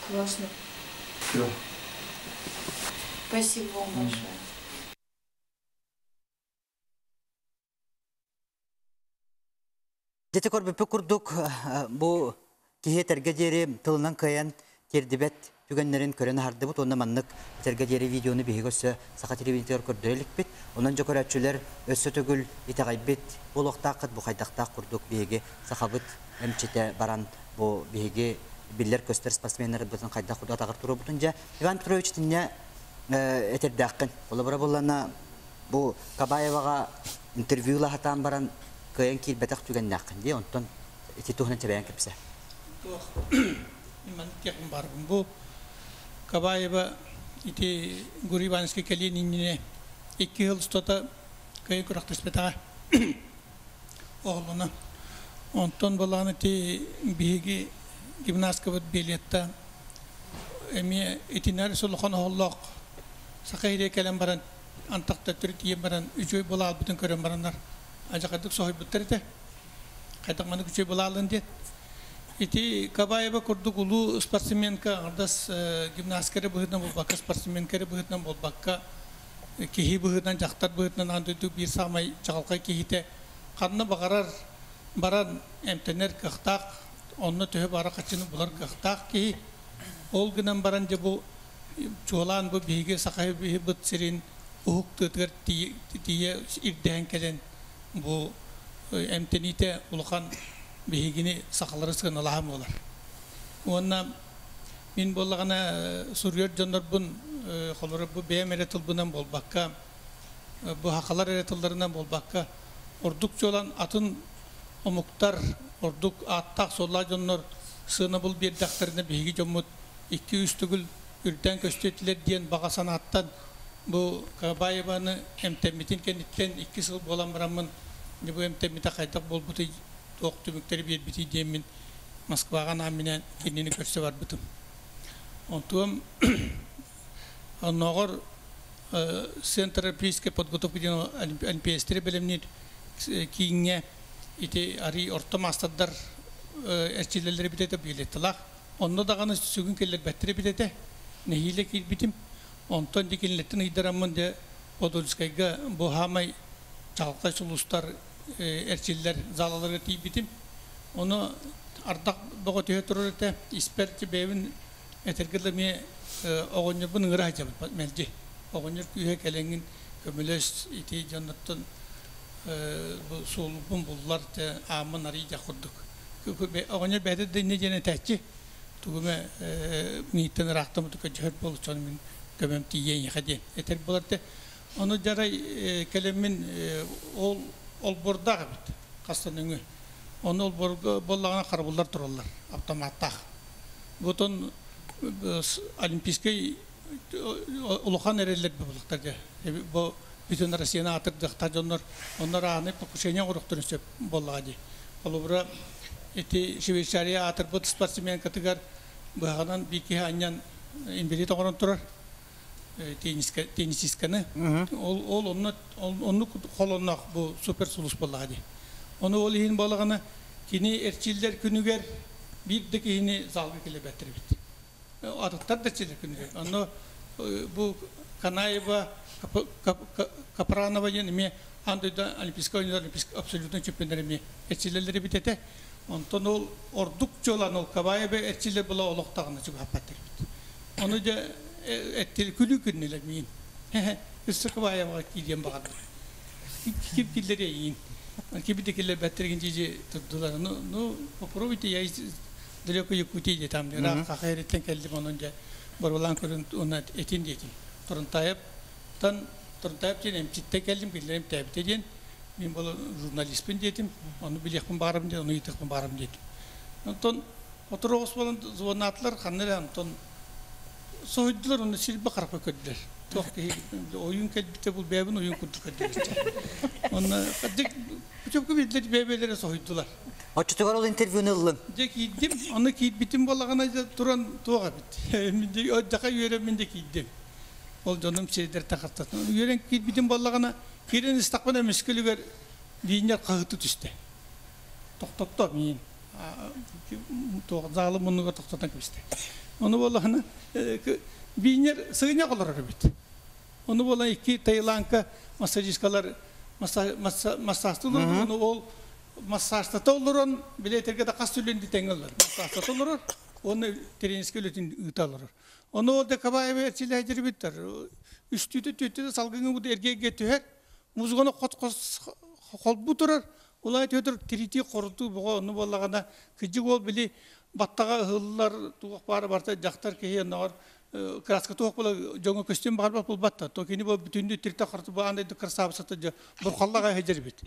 Классно. Все. Спасибо вам большое. Дете көрбүппүт курдук бу киһи этэргэ диэри тылынан кыайан тиэрдибэт түгэннэрин көрөн аһардыбыт уонна маннык этэргэ диэри видеону биһиги өссө саха телевидениетигэр көрдөрө иликпит. Онон дьэ көрөөччүлэр өссө төгүл итэҕэйбит буолуохтааххыт бу хайдахтаах курдук биһиги сахабыт эмчитэ баран бу биһиги биллэр-көстөр спортсменнарбытын хайдах курдук атаҕар туруорбутун дьэ Иван Петрович итиннэ этэрдээххин. Холобура буоллана бу Кабаеваҕа интервью лаһатаан баран кыайан киирбэтэх түгэннээххин дии, онтон ити туһунан чэбэйэн кэпсэ. Туох маннык диэхпин баарбын. Бу Кабаева ити Гурий Ивановичка кэлиэн иннинэ икки сыл устата кыайан күрэхтэспэтэҕэ оҕолоно. Онтон балаҕан ити биһиги гимнасткабыт билетта эмиэ итиннэр улахан оһоллоох саха иһирэ кэлэн баран антахта төрүт тиийэн баран үчүгэй буолаалбытын көрөн бараннар ажакадык соһуйбуттар этэ. Хайдах маннык үчүгэй буолаалын диэн. Ити Кабаева курдук улуу спортсменка аҥардас гимнастка эрэ быһыытынан буолбакка, спортсменка эрэ быһыытынан буолбакка, киһи быһыытынан, дьахтар быһыытынан аан дойду биир саамай чаҕылхай киһитэ ханна баҕарар баран эмтэнэр кыахтаах, онно төһө баара хаччыны булар кыахтаах киһи. Ол гынан баран дьэ бу чуолаан бу биһиги саха быт сирин уһук тыатыгар тиийэ ирдэһэн кэлэн бу эмтэниитэ улахан биһигини сахалары сыаналаһан буолар. Уонна мин буоллаҕына суруйар дьоннорбун холоро бу бэйэм эрэ тылбынан буолбакка, бу сахалар эрэ тылларынан буолбакка, ордук чуолан атын омуктар, ордук ааттаах-суоллаах дьоннор сыанабыл биэрдэхтэринэ биһиги дьоммут икки-үс төгүл үрдээн көстүө этилэр диэн баҕа санааттан Бу Кабаеваны эмтэммитин кэнниттэн 2 сыл буолан бараммын, бу эмтэммитэ хайдах буолбутуй, туох түмүктэри биэрбитий диэммин Москваҕа анаан-минээн кинини көрсө барбытым. Онтуом оннооҕор Центр олимпийской подготовки диэн олимпиецтэри бэлэмниир кииҥҥэ ити арый орто маастардар эрчиллэллэр эбит этэ, билетталаах. Онно даҕаны сүгүн киллэрбэттэр эбит этэ. Нэһиилэ киирбитим. Онтон дьэ кинилэртэн ыйдараммын дьэ Подольскайга бу хаамай чаҕылхай сулустар эрчиллэр залаларга тиийбитим. Ону ардах бөҕө түһэ турар этэ. Испэр бэйэбин этэргэ дылы эмиэ оҕонньорбун ыҥыра сылдьабын мэлдьи. Оҕонньор күүһэ кэлэҥҥин көмөлөс ити дьоннортон бу суолбун буллар ааммын арый дьэх курдук. Оҕонньор бэйэтэ да инньэ диэн этээччи. Тугу эмэ миигиттэн ыраахтан көрдөһөр буолуччу мин көмөм тиийиэ эйиэхэ диэн этэр буолар этэ. Ону дьарай кэлэммин ол олбуордаах эбит хастан өҥү. Ону олбуорга буоллаҕына харабыллар тураллар автоматтаах. Бутон олимпийскай улахан эрэллэр буолуохтар дьэ. Бу бүтүн Россияны аатырдыахтаах дьоннор оннор ааны покушение оҥоруохтарын сөп буоллаҕа дии. Холобура, ити Швейцария аатырбыт спортсменкатыгар быһаҕынан биир киһи анньан инбэлиит оҥорон турар теннисистканы. Ол ол онно оннук холонноох бу супер сулус буоллаҕа дии. Ону ол иһин буоллаҕына кини эрчиллэр күнүгэр биир да киһини залга киллэрбэттэр эбит. Атыттар да эрчиллэр күнүгэр. Онно бу Канаева, Капранова диэн эмиэ аан дойду Олимпийскай оонньуулар Олимпийскай абсолютно чемпионнар эмиэ эрчиллэллэр эбит этэ. Онтон ол ордук чуолаан ол Кабаева эрчиллэр була олох даҕаны чугаһаппаттар эбит. Ону дьэ эттил күлүү күннүлэр миин. Өссө Кабаеваҕа киириэн баҕардым. Ким киллэриэ иин. Ким да киллэрбэттэрин дии турдулар. Ну, ну, попробуйте, я из далекой Якутии дии там ыраах Хаха эриттэн кэллим онон дьэ боруолаан көрөн уонна этин диэтим. Турунтаевтан Турунтаев диэн эмчиттэн кэллим, кинилэр эмтээбитэ диэн. Мин була журналиспын диэтим, ону билиэхпин баҕарабын диэн, ону ыйытыахпын баҕарабын диэтим. Онтон отур оҕус буолан звоннаатылар, ханна эрэ онтон соһуйдулар, онно сирбэ харахпа көрдүлэр. Туох киһи ойуун кэлбитэ бул бэйэбин ойуун курдук көрдүлэр. Онно путевка биэрдилэр, бэйэ-бэйэлэрэ соһуйдулар. Оччотугар ол интервьюну ыллыҥ? Дьэ киирдим, онно киирбитим буоллаҕына туран туох эбит. Дьаха үөрэммин дьэ киирдим. Ол дьонум сирдэртэн хаттатан үөрэн киирбитим буоллаҕына, киирэн истэхпинэ эмискэ лиинньэр хаһыты түстэ. Тохтотто миин. Туох заалы муннугар тохтотон кэбистэ. Ону буоллаҕына биинньэр сыгынньах олорор эбит. Ону буолан икки Таиландка массажисткалар массажтыылар, ону ол массажтата олорон, билиэтэргэ да хас түлүн тэҥҥэ олорор. Массажтата олорор, уонна тренерскэй үлэтин ыыта олорор. Ону ол да Кабаева эрчилээдирбиттэр. Үстүүтэ түөттүтэ салгыҥы бу эргиэргэ түһэр. Музыканы хот-хос холбуу турар. Улай түөтүр тиритии хорутуу боҕо ону буоллаҕына кыдьык ол били баттаҕа ыһыллар туох баара барыта дьахтар киһи онноҕор краска туох була дьоҥҥо көстүөн баҕарбат булбат да то кини бу бүтүннүү тиритэ хоруту бу аан дойду красавицата дьэ бурхаллаҕа иһдьэрбит.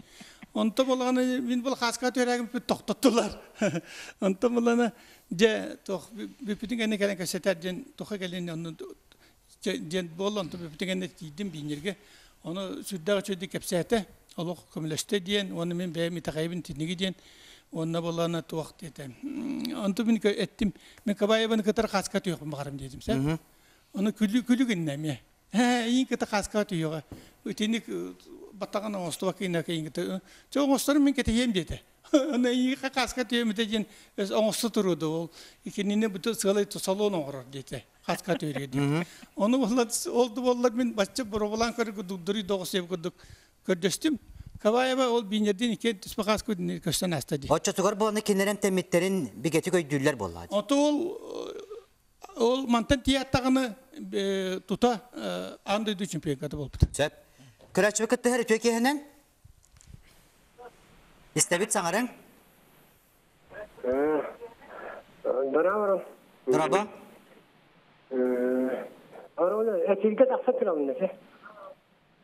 Онто буоллаҕына мин бұл хааска түһэрэгим тохтоттулар. Онто буоллаҕына дьэ туох бүппүтүн кэннэ кэлэн кэпсэтэр диэн туха кэлин онну диэн буолла онтон бүппүтүн кэннэ тиийдим бииннэргэ ону сүрдээх үчүгэйдик кэпсээтэ олох көмөлөстө диэн уонна мин бэйэм итэҕэйэбин итинниги диэн уонна буоллаҕына туох диэтэ онтон мин эттим мен Кабаеваны кытары хааска түһүөхпүн баҕарам диэтим сэ ону күлүү күлүү гынна эмиэ Эйин кыта хааска түһүөҕэ итинник баттаҕын оҥостубакка иннакэ кыта чэ оҥосторум мин кэтэһиэм диэтэ Аны эйиэхэ хаска түөмүтэ диэн оҥосто туруоду ол икинини бу сыалай салон оҥорор диэтэ хаска түөрүө диэн. Ону буолла ол да буоллар мин бачча боробулаан көргө дугдуруй доҕус курдук көрдөстүм. Кабаева ол биинердин икки түспэ хаска көстөн аста дии. Оччотугар буоланы кинилэрин тэммиттерин бигэтик өйдүүллэр буолла. Ото ол ол мантан тиийэттаҕына тута аан дойду чемпионата буолбут. Сөп. Көрөөччүбүт кыттыһар үтүө киэһэнэн. Истэбит саҥарыҥ. Дорооборон. Дорообо. Эфиргэ тахса турабын эсе.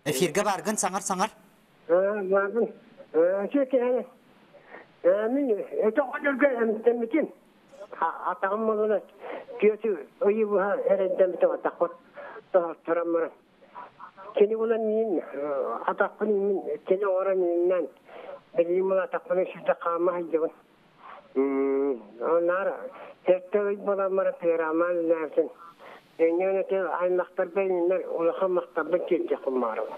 Эфиргэ баргын саҥар-саҥар. Баргын. Үтүө Мин өтө оҕонньорго эмтэммитим. Атаҕым молуна түөтү ыйы быһа эрэйдэммитим атахпыт тоһоттуран баран. Кини була мин атахпын мин кини оҥорон миннэн билигин була атахпын сүрдэ хаама сылдьабын. Наар сэттэ ый буолан баран пираман үлээбитин. Энньэн эти аймахтарга иннэр улахан махталбын тиэрдиэхпин баҕарабын.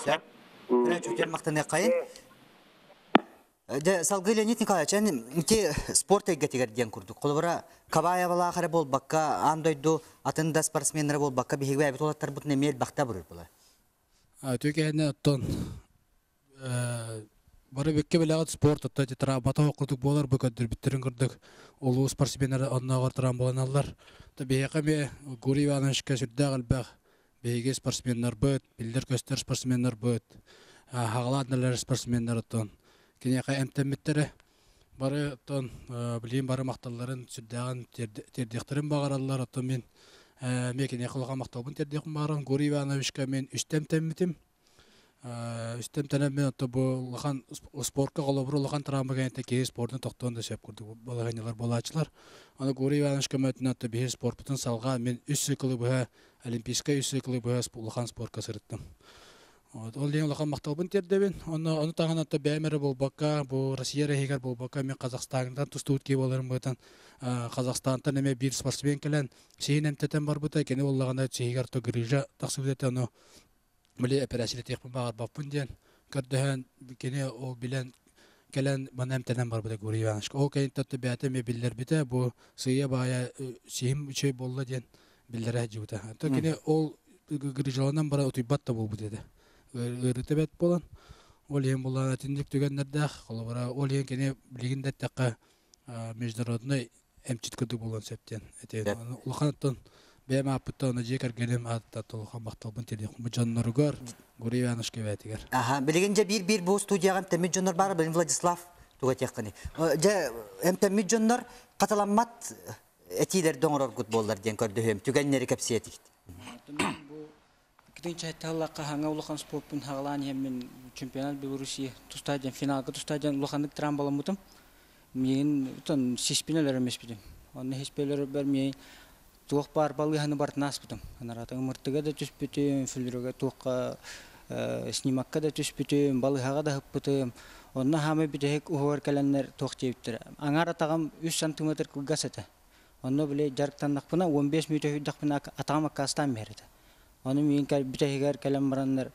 Сөп. Чүтэр махтаныаххайын. Дьэ, салгыы Леонид Николаевич, эн ити спорт эйгэтигэр диэн курдук. Холобура, Кабаевалаах эрэ буолбакка, аан дойду атын да спортсменнара буолбакка, биһиги бэйэбит уолаттарбытын эмиэ элбэхтэ абырыыр буолар. Түгээнэ оттон бары бүккэ билэҕит спорт оттон травмата курдук буолар бу көрдөрбүттэрин курдук улуу спортсменнар оннооҕор травмаланаллар. Биһиэхэ эмиэ Гурий Ивановичка сүрдээх элбэх биһиги спортсменнарбыт, биллэр-көстөр спортсменнарбыт, хаҕалаан спортсменнар оттон киниэхэ эмтэммиттэрэ. Бары оттон билигин бары махталларын сүрдээҕин тиэрдиэхтэрин баҕараллар. Оттон мин эмиэ киниэхэ улахан махталбын тиэрдиэхпин баҕарабын. Гурий Ивановичка мин үстэ эмтэммитим. Үстэ эмтэнэммин оттон бу улахан спорка холобур улахан травма кэнниттэн киһи спордун тохтуон да сөп курдук балаһыанньалар буолааччылар. Аны Гурий Иванович көмөтүнэн оттон биһи спорпутун салҕаан мин үс циклы быһа Олимпийскай үс циклы быһа улахан спорка сырыттым. Вот, ол иһин улахан махталбын тиэрдэбин. Онно ону таһынан то бэйэм эрэ буолбакка, бу Россия эрэ иһигэр буолбакка, мен Казахстантан тустубут киһи буоларым быһыытынан Казахстантан эмиэ биир спортсмен кэлэн сиһин эмтэтэн барбыта. Кини буоллаҕына сиһигэр то грыжа тахсыбыт этэ, ону били эпэрээссийэлэтиэхпин баҕарбаппын диэн көрдөһөн, кини ол билэн кэлэн манна эмтэнэн барбыта Гурий Иванович. Ол кэнниттэн бэйэтэ эмиэ биллэрбитэ, бу сыыйа-баайа сиһим үчүгэй буолла диэн биллэрэ сылдьыбыта. Оттон кини ол грыжаланан баран утуйбат да буолбут этэ. Ыарыыта бэрт буолан, ол иһин буллаҕына итинник түгэннэрдээх, холобура, ол иһин кини билигин да эттэххэ международнай эмчит курдук буолуон сөп диэн этиэн. Улахан оттон бэйэм ааппыттан уонна дьиэ кэргэним ааттан улахан махталбын тириэхпин бу дьонноругар, Гурий Ивановичка бэйэтигэр. Аха, билигин дьэ биир-биир бу студияҕа эмтэммит дьоннор баар, билигин Владислав туга этиэххиний. Дьэ, эмтэммит дьоннор хатыламмат этиилэрди оҥороргут буоллар диэн көрдөһүөм, түгэннэри кэпсиэ этигит. Китин чайталлакка хаҥа улахан спортпун хаҕалаан иһэммин чемпионат Белоруссии тустаа диэн финалга тустаа диэн улаханнык травмаламмытым. Миигин тон сиспин өлөрөмөспүтүм. Онно сиспи өлөрөрбөр миигин туох баар балыыһаны барытын ааспытым. Анараата ымыртыга да түспүтүм, флюрога туохха снимакка да түспүтүм, балыыһаҕа да ыһыппытым. Онно хаамай бүтэһик уһугар кэлэннэр туох диэбиттэрэ. Аҥаар атаҕым үс сантиметр кылгас этэ. Онно били дьарыктаннахпына 15 мүнүүтэ сүүрдэхпинэ атаҕым аккаастаан биһэр этэ. Ону миигин бүтэһигэр кэлэн бараннар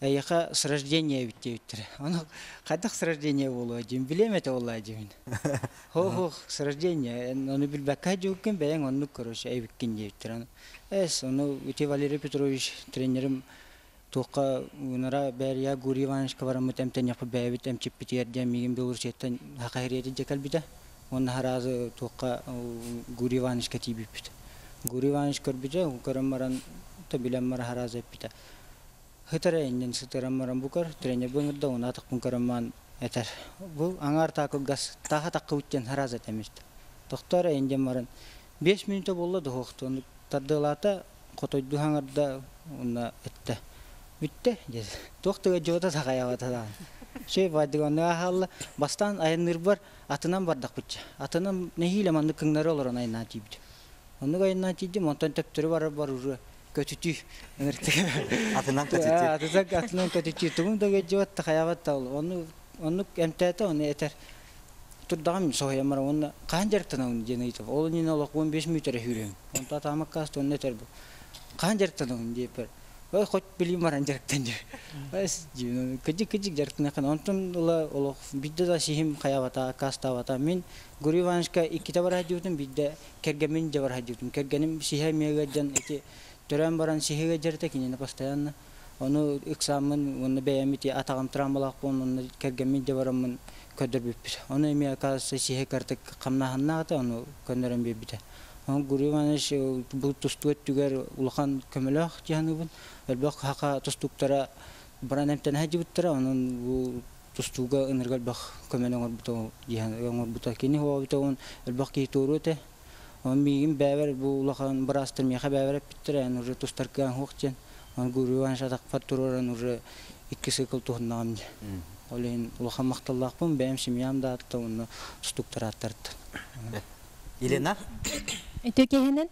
эйиэхэ с рождения эбит диэбиттэрэ. Ону хайдах с рождения буолуо диим, билиэм этэ буоллаа диибин. Хо-хо, с рождения, ону билбэккэ сылдьыбыккын бэйэҥ оннук короче эбиккин диэбиттэрэ. Эс, ону ити Валерий Петрович тренерим туохха унара Бээрийэ Гурий Ивановичка бараммыт эмтэниэхпит бэйэбит эмчиппитигэр диэн миигин Белоруссияттан Хахаһириэти дьэ кэлбитэ. Уонна хараазы туохха Гурий Ивановичка тиийбиппит. Гурий Иванович көрбүтэ, көрөн баран то билэн баран хараазы эппитэ. Хытара иннин сытыран баран бу көр, тренербин ыҥырда, уна атахпын көрөн баран этэр. Бу аҥаар таакылгас тааха таххыбыт диэн хараазы этэммит. Тохтоор эйин диэн баран 5 мүнүүтэ буолла дохуохтуон тардыалаата хотойдуу хаҥарда уонна эттэ бүттэ диэтэ туох да дьуота сахайабата даҕаны үчүгэй баайдыгы хаалла бастаан айанныырбар атынан бардахпытча атынан нэһиилэ маннык кыҥнары олорон айаннаан тиийбитим оннук айаннаан тиийдим онтон төптөрү барар бар уже көтүтүү атынан көтүтүү атынан көтүтүү тугум да дьуот хайабат да ону оннук эмтээтэ ону этэр турдаҕым соһуйан баран уонна хаһан дьарыктанабын диэн ыйытабын. Ол иннинэ олох 15 мүнүүтэ сүүрүөм. Онтон атаамаккаас уонна этэр бу хаһан дьарыктанабын диэппэр ой хоть билим баран дьарыктан диир. Кыдьык кыдьык дьарыктаныаххын онтон ыла олох биирдэ да сиһим хайаабата аккаастаабата. Мин Гурий Ивановичка иккитэ бара сылдьыбытым, биирдэ кэргэммин дьэ бара сылдьыбытым. Кэргэним сиһэ эмиэ ыалдьан ити төрөөн баран сиһигэ дьарыта кинини постоянно Ону ыксааммын уонна бэйэм ити атаҕым травмалаах буолан уонна кэргэммин дьэ бараммын көрдөрбүппүт. Ону эмиэ оказывается сиһэ кыратык хамнааһыннаах этэ, ону көннөрөн биэрбитэ. Ону Гурий Иванович бу тустуу өттүгэр улахан көмөлөөх дии саныыбын. Элбэх хаха тустууктара баран эмтэнэ сылдьыбыттара, онон бу тустууга ынырыга элбэх көмөнү оҥорбута дии оҥорбута. Кини уоҕа элбэх киһи туоруо этэ. Онон миигин бэйэбэр бу улахан быраастар миэхэ бэйэбэр эппиттэрэ, эн уже тустар кыаҕыҥ суох диэн. Онон Гурий Иванович атахпар туруоран уже икки цикл туһуннаҕым дии. Ол иһин улахан махталлаахпын, бэйэм семьям да аатыттан уонна тустууктар ааттарыттан. Елена? Үтүө киһинэн.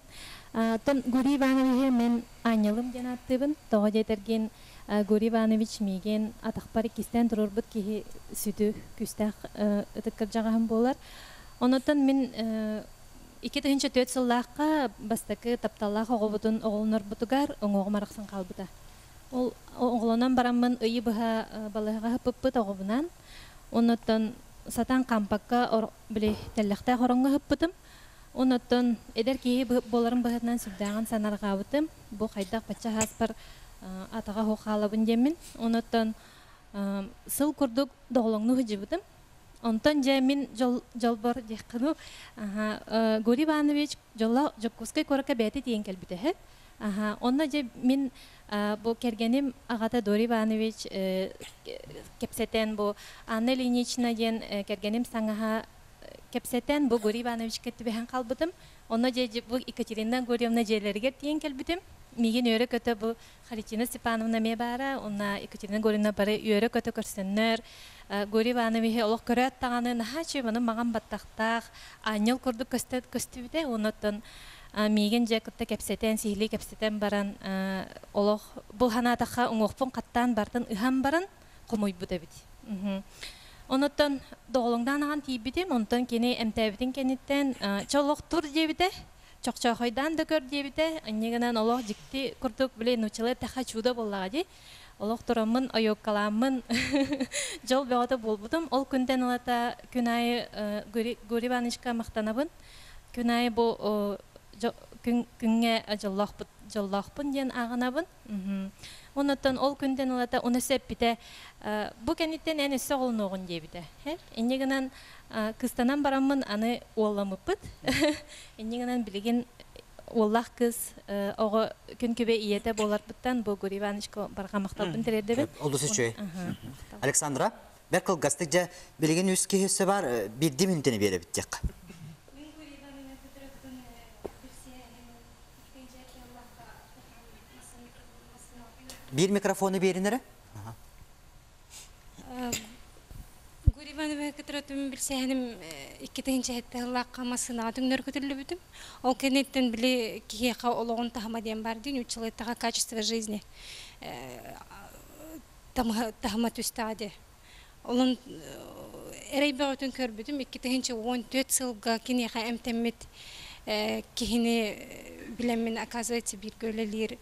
Оттон Гурий Ивановиһы мин аанньалым диэн ааттыыбын. Тоҕо диэтэргин, Гурий Иванович миигин атахпар иккистээн туруорбут киһи сүдү күүстээх ытык кырдьаҕаһым буолар. Онуттан мин 2004 сыллаахха бастакы тапталлаах оҕобутун оҕолонорбутугар уҥуоҕум арахсан хаалбыта. Ол оҕолонон бараммын ыйы быһа балыыһаҕа ыһыппыппыт оҕобунаан. Онуттан сатаан хаампакка били тэллэхтээх ороҥҥо ыһыппытым. Онуттан эдэр киһи буоларым быһыытынан сүрдээҕин санаарҕаабытым. Бу хайдах бачча ааспар атаҕа суох хаалабын диэммин. Онуттан сыл курдук доҕолоҥнуу сылдьыбытым. Онтон дьэ мин дьолбор диэххэ дуу, Гурий Иванович дьоллоох Дьокуускай куоракка бэйэтэ тиийэн кэлбитэ үһү. Онно дьэ мин бу кэргэним аҕата Дорий Иванович кэпсэтэн бу Анна Ильинична диэн кэргэним саҥаһа кэпсэтэн бу Гурий Ивановичка түбэһэн хаалбытым. Онно дьэ бу Екатерина Гурьевна дьиэлэригэр тиийэн кэлбитим. Миигин үөрэ-көтө бу Харитина Степановна эмиэ баара, уонна Екатерина Гурьевна бары үөрэ-көтө көрсөннөр, Гурий Ивановиһы олох көрөөт даҕаны наһаа үчүгэй маны маҕан баттахтаах аанньал курдук көстүбүтэ. Оннуттан миигин дьэ кытта кэпсэтэн, сиһилии кэпсэтэн баран олох бу санаатахха уҥуохпун хаттаан бартын ыһан баран хомуйбут эбит. Онуттан доҕолоҥноон аҕан тиийбитим, онтон кини эмтээбитин кэнниттэн чэ олох тур диэбитэ, чохчоохойдаан да көр диэбитэ, инньэ гынан олох дьикти курдук, били нууччалыы эттэххэ чудо буоллаҕа дии. Олох тураммын, ойуоккалааммын дьол бөҕөтө буолбутум. Ол күнтэн ылата күн аайы Гурий Ивановичка махтанабын. Күн аайы бу күҥҥэ дьоллоохпун диэн ааҕынабын. Оннуттан ол күнтэн ылата уну эппитэ, бу кэнниттэн эн өссө оҕолонуоҕун диэбитэ. Инньэ гынан кыстанан бараммын аны уолламмыппыт. Инньэ гынан билигин уоллаах кыыс оҕо күн күбэ ийэтэ буоларбыттан бу Гурий Ивановичка барҕа махталбын тириэрдэбин. Олус үчүгэй. Александра, бэрт кылгастык дьэ билигин үс киһи өссө баар биирдии мүнүүтэни биэрэбит диэххэ. Биир микрофону биэрин эрэ. Гурий Иванович кытары билсэһэним 2007 сыллаахха массыынаҕа түҥнэр көтүллүбүтүм. Ол кэнниттэн били киһиэхэ олоҕун таһыма диэн бар диэн училыттаха качество жизни таһыма түстэҕэ дии. Олон эрэй бөҕөтүн көрбүтүм 2014 сылга киниэхэ эмтэммит киһини билэммин оказывается бииргэ үлэлиир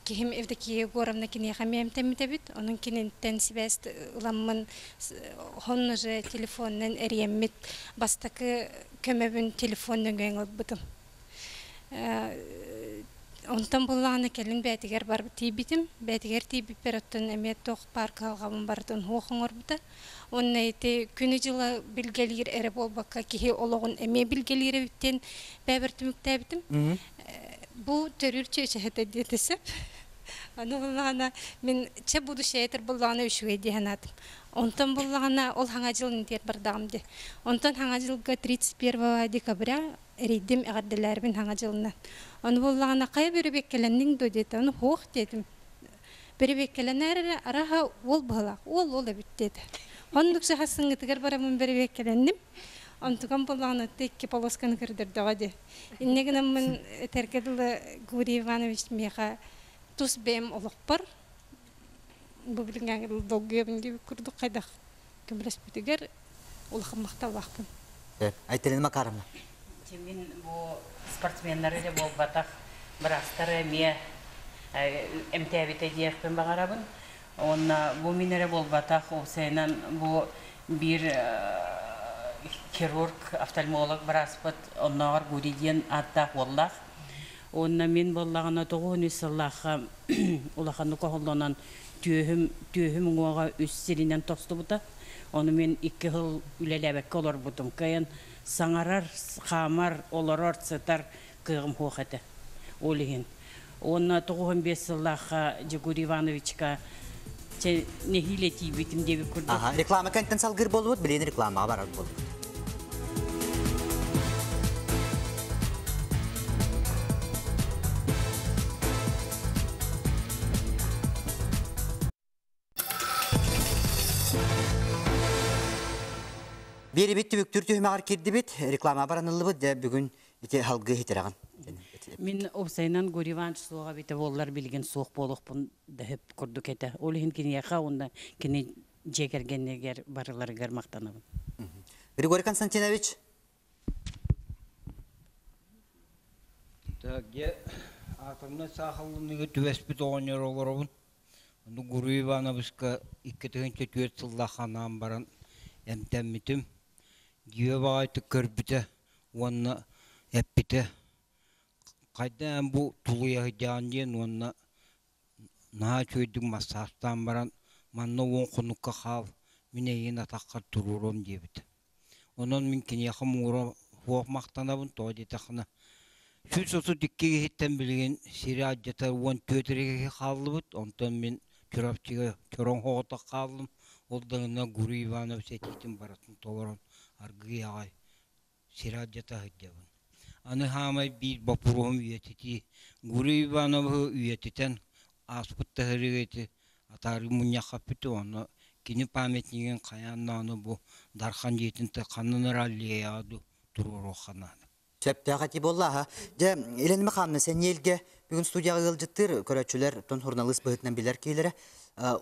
киһим Евдокия Егоровна киниэхэ эмиэ эмтэммит эбит. Онон кининтэн сибээс ыламмын хонно же телефонунан эрийэммит бастакы көмөбүн телефон нөҥүө ылбытым. Онтон буллаҕына кэлин бээтигэр барбыт тиийбитим. Бээтигэр тиийбиппэр оттон эмиэ туох баар кыһалҕабын барытын суох оҥорбута. Уонна ити күнү-дьыла билгэлиир эрэ буолбакка киһи олоҕун эмиэ билгэлиир эбит диэн бэйэбэр түмүктээбитим. Бу төрүүр чүөчэһэтэ диэтэ сөп. Аны буллаҕына мин чэ будущее этэр буллаҕына үчүгэй дии санаатым. Онтон буллаҕына ол хаҥа дьыл интиэр бардаҕым дии. Онтон хаҥа дьылга 31 декабря эрийдим эҕэрдэлээрбин хаҥа дьылынан. Ону буллаҕына хайа бөрөбүөккэлэнниҥ дуо диэтэ. Ону суох диэтим. Бөрөбүөккэлэнээр эрэ араһа уол быһалаах уол уол эбит диэтэ. Оннук саһассыҥҥытыгар бараммын бөрөбүөккэлэнним. Онтукам буллаҕына икки полосканы көрдөрдөҕө дии. Инньэ гынаммын этэргэ дылы Гурий Иванович миэхэ тус бэйэм олохпор бу билиҥҥээҥи долгуйабын диэбит курдук хайдах көмөлөспүтүгэр улахан махталлаахпын. Айталина Макаровна. Мин бу спортсменнары эрэ буолбатах, быраастары эмиэ эмтээбитэ диэхпин баҕарабын. Уонна бу мин эрэ буолбатах, уопсайынан бу биир хирург, офтальмолог бырааспыт оннооҕор Гурий диэн ааттаах уоллаах. Уонна мин буоллаҕына 93 сыллаахха улаханнык оһоллонон түөһүм, түөһүм уҥуоҕа үс сиринэн тостубута. Ону мин икки сыл үлэлээбэккэ олорбутум. Кыайан саҥарар, хаамар, олорор, сытар кыаҕым суох этэ. Ол иһин. Уонна 95 сыллаахха Дьугур Ивановичка чэ нэһиилэ тиийбитим диэбит курдук. Аха, реклама кэнтэн салгыр буолбут, билигин рекламаҕа барар буолбут. Биэрибит түбүктүүр түһүмэҕэр киирдибит, реклама бараныллыбыт, дьэ бүгүн ити халгыы хитэрэҕин. Мин опсайынан Гурий Иванович суоҕа эбитэ буоллар билигин суох буолуохпун да сөп курдук этэ. Ол иһин киниэхэ уонна кини дьиэ кэргэнигэр барыларыгар махтанабын. Григорий Константинович. Так, дьэ, атомнай саахалланыыга түбэспит оҕонньор олоробун. Ону Гурий Ивановичка 2004 сыллаах анаан баран эмтэммитим. Дьиэ баҕайытык көрбүтэ уонна эппитэ хайда эн бу тулуйа сылдьаҕын диэн уонна наһаа үчүгэйдик массаастаан баран манна уон хонукка хаал мин эйигин атаххар туруоруом диэбитэ. Онон мин киниэхэ муҥура суох махтанабын, тоҕо диэтэххинэ 132 киһиттэн билигин сири алдьатар 14 эрэ киһи хааллыбыт, онтон мин Чурапчыга чороҥ соҕотох хааллым, ол да гына Гурий Иванович этиитин барытын толорон аргыый аҕай сири алдьата сылдьабын. Аны хаамай биир боппуруоһум үйэтитии. Гурий Ивановиһы үйэтитэн ааспыт таһырыга ити атаарыы мунньахха эппитэ уонна кини памятнигын хайаан даҕаны бу Дархан дьиэтин ханнан эрэ аллеяҕа дуу туруоруохха наада. Сөптөөх этии буолла аха. Дьэ, Елена Михайловна, Сэниэлгэ бүгүн студияҕа ыалдьыттыыр көрөөччүлэр тон журналист быһыытынан билэр киһилэрэ.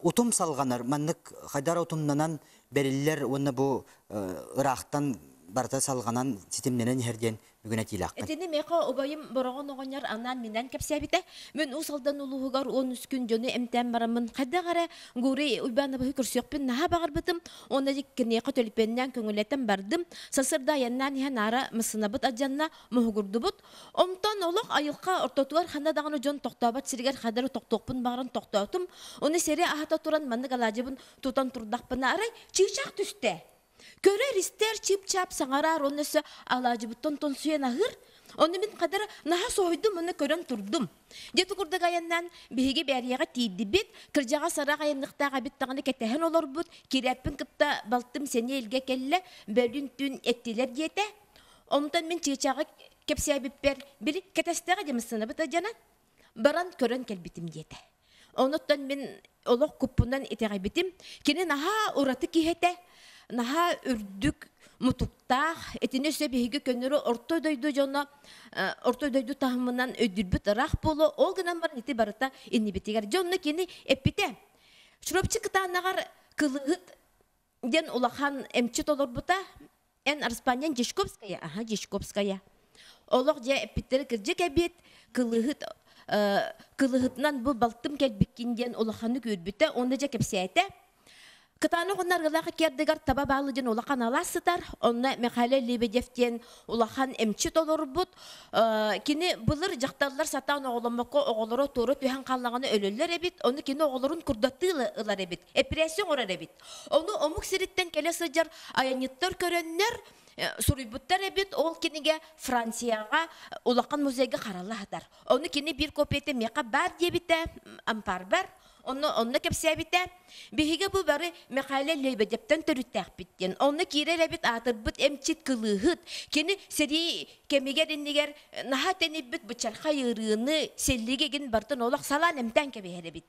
Утум салҕанар, маннык хайдара утумнанан бэриллэр уонна бу ыраахтан барыта салҕанан ситимнэнэн иһэр диэн бүгүн этиилээхпин. Итини миэхэ убайым Бороҕон оҕонньор анаан минээн кэпсээбитэ. Мин Уус Алдан улууһугар 13 күн дьону эмтээн бараммын хайдах эрэ Гурий Уйбаанабыһы көрсүөхпүн наһаа баҕарбытым. Уонна киниэхэ төлөпүөннээн көҥүллэтэн бардым. Сарсыарда айаннаан иһэн аара массыынабыт алдьанна, моһугурдубут. Онтон олох айылҕа ортотугар ханна даҕаны дьон тохтообот сиригэр хайдах эрэ тохтуохпун баҕаран тохтоотум. Ону сири аһата туран маннык алаадьыбын тутан турдахпына арай чыычаах түстэ. Көрөр-истэр чып-чап саҥараар уонна өссө алаадьыбыттан тонсуйан аһыыр. Ону мин хадара наһаа соһуйдум уонна көрөн турдум. Дьэ курдук айаннаан биһиги Бээрийэҕэ тиийдибит. Кырдьаҕас ыраах айанныахтаах эбит даҕаны кэтэһэн олорбут. Кирээппин кытта балтым сэниэ илгэ кэллэ. Бөлүн түүн эттилэр диэтэ. Онтон мин чыычааҕы кэпсээбиппэр били кэтэстэҕэ дьамыссанабыт дьанан баран көрөн кэлбитим диэтэ. Онуттан мин олох куппунан итэҕэйбитим. Кини наһаа ураты киһи этэ, наһаа үрдүк мутуктаах. Итини өссө биһиги көннөрү орто дойду дьоно орто дойду таһымынан өйдүүрбүт ыраах буолуо. Ол гынан баран ити барыта иннибитигэр. Дьэ онно кини эппитэ. Чурапчы кытаанаҕар кылыһыт диэн улахан эмчит олорбута. Эн Арспаньян Дьячковская, аха Дьячковская. Олох дьэ эппиттэрэ кырдьык эбит, кылыһыт кылыһытынан бу балтым кэлбиккин диэн улаханнык үөрбүтэ, уонна дьэ кэпсээтэ. Кытаанах уонна арыгылаах икки таба баалы диэн улахан алаас сытар. Онно Михаил Лебедев диэн улахан эмчит олорбут. Кини былыр дьахталлар сатаан оҕоломмокко оҕолоро туора түһэн хааллаҕына өлөллөр эбит. Ону кини оҕолорун курдаттыы ылар эбит. Эппирээсси оҥорор эбит. Ону омук сириттэн кэлэ сылдьар айанньыттар көрөннөр суруйбуттар эбит. Ол кинигэ Францияҕа улахан музейга харалла сытар. Ону кини биир копията миэхэ баар диэбитэ, ампаарбар. Онно онно кэпсээбитэ. Биһиги бу бары Михаил Лебедевтэн төрүттээхпит диэн. Онно киирэр эбит аатырбыт эмчит кылыыһыт. Кини сэрии кэмигэр иннигэр наһаа тэнийбит бычархай ыарыыны, сэллиги игин бартын олох салаан эмтээн кэбиһэр эбит.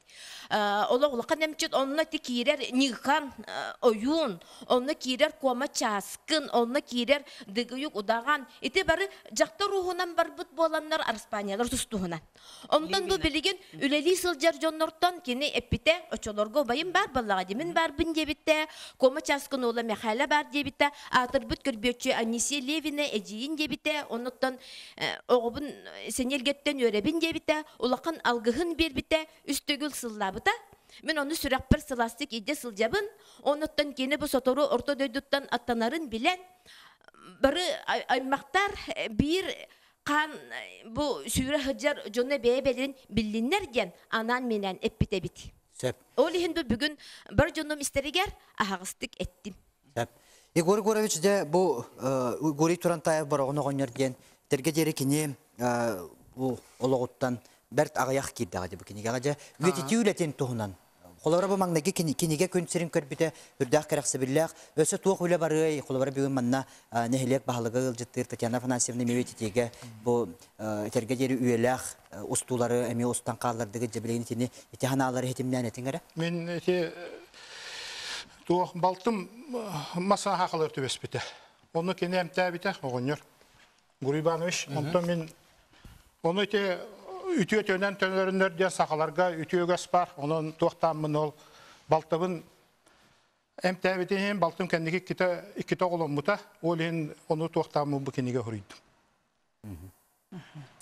Олох улахан эмчит онно ити киирэр Ньыыкан ойуун, онно киирэр Куома Чааскын, онно киирэр Дыгыйык Удаҕан. Ити бары дьахтар ууһунан барбыт буоланнар Араспаанньалар тустуһунан. Онтон бу билигин үлэлии сылдьар дьоннортон кини эппитэ, оччолорго убайым баар буоллаҕа дии, мин баарбын диэбиттэ, Куома Чааскын уола Мэхээлэ баар диэбиттэ, аатырбыт көрбүөччү Анисия Левина эдьиийин диэбитэ, оннуттан оҕобун сэниэлгэттэн үөрэбин диэбитэ, улахан алгыһын биэрбитэ, үс төгүл сыллаабыта. Мин ону сүрэхпэр сылаастык илдьэ сылдьабын, оннуттан кини бу сотору орто дойдуттан аттанарын билэн, бары аймахтар биир хаан бу сүүрэ сылдьар дьоно бэйэ-бэйэлэрин биллиннэр диэн анаан-минээн эппит эбит. Сөп. Ол иһин бу бүгүн бар дьонум истэригэр аһаҕастык эттим. Сөп. Егор Егорович дьэ бу Гурий Турантаев Бороҕон оҕонньор диэн тэргэ диэри кини бу олоҕуттан бэрт аҕыйах киирдэҕэ дии бу кинигэҕэ дьэ үйэтитии үлэтин туһунан Холобура бу маҥнайгы кинигэ күн сирин көрбүтэ үрдээх кэрэхсэбиллээх. Өссө туох үлэ барыай? Холобура бүгүн манна нэһилиэк баһылыга ыалдьыттыыр Татьяна Афанасьевна эмиэ ититиигэ бу этэргэ диэри үйэлээх устуулары эмиэ устан хааллардыгыт дьэ билигин итини ити ханаалары иһитимнээн этиҥ эрэ. Мин ити туох балтым мас аһаахалар түбэспитэ. Ону кини эмтээбитэ оҕонньор Гурий Иванович. Онтон мин Ону ити үтүө төнөн төнөрүннөр диэн сахаларга үтүө үгэс бар. Онон туохтааммын ол балтыбын эмтээбитин иһин балтым кэнники иккитэ иккитэ оҕоломмута. Ол иһин ону туохтааммын бу кинигэ суруйдум.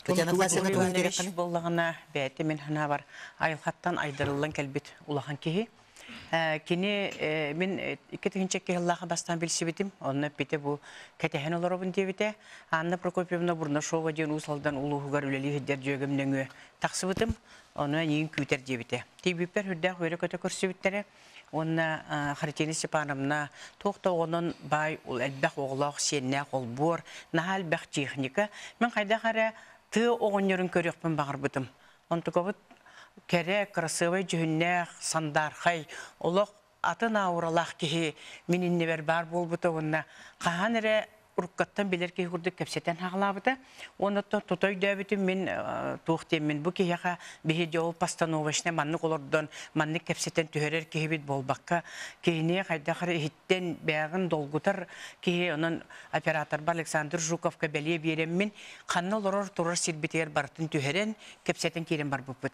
Татьяна Афанасьевна тугу Иванович буоллаҕына бэйэтэ мин санаабар айылҕаттан айдарыллан кэлбит улахан киһи. Кини мин 2002 сыллаахха бастаан билсибитим. Онно эппитэ бу кэтэһэн олоробун диэбитэ. Анна Прокопьевна Бурнашова диэн Уус Алдан улууһугар үлэлии сылдьар дьүөгэм нөҥүө тахсыбытым. Ону эйигин күүтэр диэбитэ. Тиийбиппэр сүрдээх үөрэ-көтө көрсүбүттэрэ. Уонна Харитина Степановна туох да оҕонон баай элбэх оҕолоох сиэннээх олбуор, наһаа элбэх техника. Мин хайдах эрэ тыа оҕонньорун көрүөхпүн баҕарбытым. Онтукабыт кэрэ, кырасыабай дьүһүннээх, сандаархай, олох атын ауралаах киһи мин иннибэр баар буолбута уонна хаһан эрэ уруккаттан билэр киһи курдук кэпсэтэн хаҕалаабыта. Уонна тута өйдөөбүтүм мин туох диэммин бу киһиэхэ биһиги ол постановочнай маннык олордон маннык кэпсэтэн түһэрэр киһибит буолбакка киһини хайдах эрэ иһиттэн бэйэҕин долгутар киһи онон операторба Александр Жуковка бэлиэ биэрэммин ханна олорор турар сирбитигэр барытын түһэрэн кэпсэтэн киирэн барбыппыт.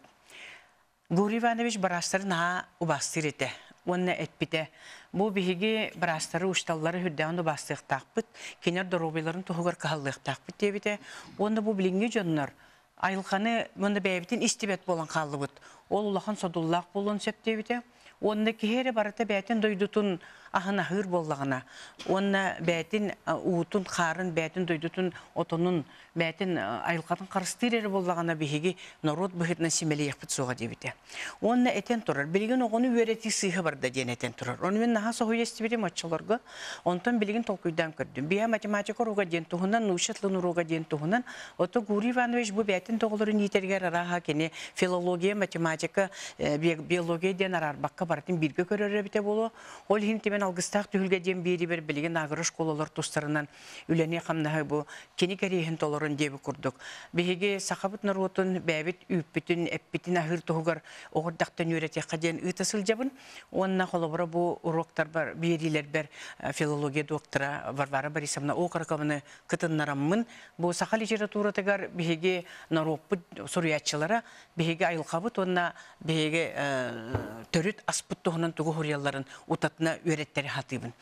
Гурий Иванович быраастары наһаа убаастыыр этэ уонна эппитэ, бу биһиги быраастары, учууталлары үрдээҕин убаастыахтаахпыт, кинилэр доруобуйаларын туһугар кыһаллыахтаахпыт диэбитэ. Уонна бу билиҥҥи дьоннор айылҕаны уонна бэйэбитин истибэт буолан хааллыбыт. Ол улахан содуллаах буолуон сөп диэбитэ. Уонна киһи эрэ барыта бэйэтин дойдутун аһын аһыыр буоллаҕына уонна бэйэтин уутун, хаарын, бэйэтин дойдутун отонун бэйэтин айылҕатын харыстыыр эрэ буоллаҕына биһиги норуот быһыытынан симэлийэхпит суоҕа диэбитэ. Уонна этэн турар, билигин оҕону үөрэтии сыыһа барда диэн этэн турар. Ону мин наһаа соһуйа истибитим оччолорго. Онтон билигин толкуйдаан көрдүм. Биһэ математика уруога диэн туһунан, нуучча тылын уруога диэн туһунан, ото Гурий Иванович бу бэйэтин доҕолорун иитэригэр арааһа кини филология, математика, биология диэн араарбакка барытын бииргэ көрөр эбитэ буолуо. Ол иһин тимэн алгыстаах түһүлгэ диэн биэрибэр билигин агро школалар тустарынан үлэни-хамнаһы бу кини кэриэһин толорун диэбит курдук. Биһиги сахабыт норуотун бэйэбит үүппүтүн, эппитин аһыыр туһугар оҕурдахтан үөрэтиэххэ диэн ыыта сылдьабын. Уонна холобура бу уруоктарбар, биэриилэрбэр филология доктора Варвара Борисовна Окорокованы кытыннараммын, бу саха литературатыгар биһиги норуоппут суруйааччылара биһиги айылҕабыт уонна биһиги төрүт аспыт туһунан тугу суруйалларын утатына үөрэттэри сатыыбын.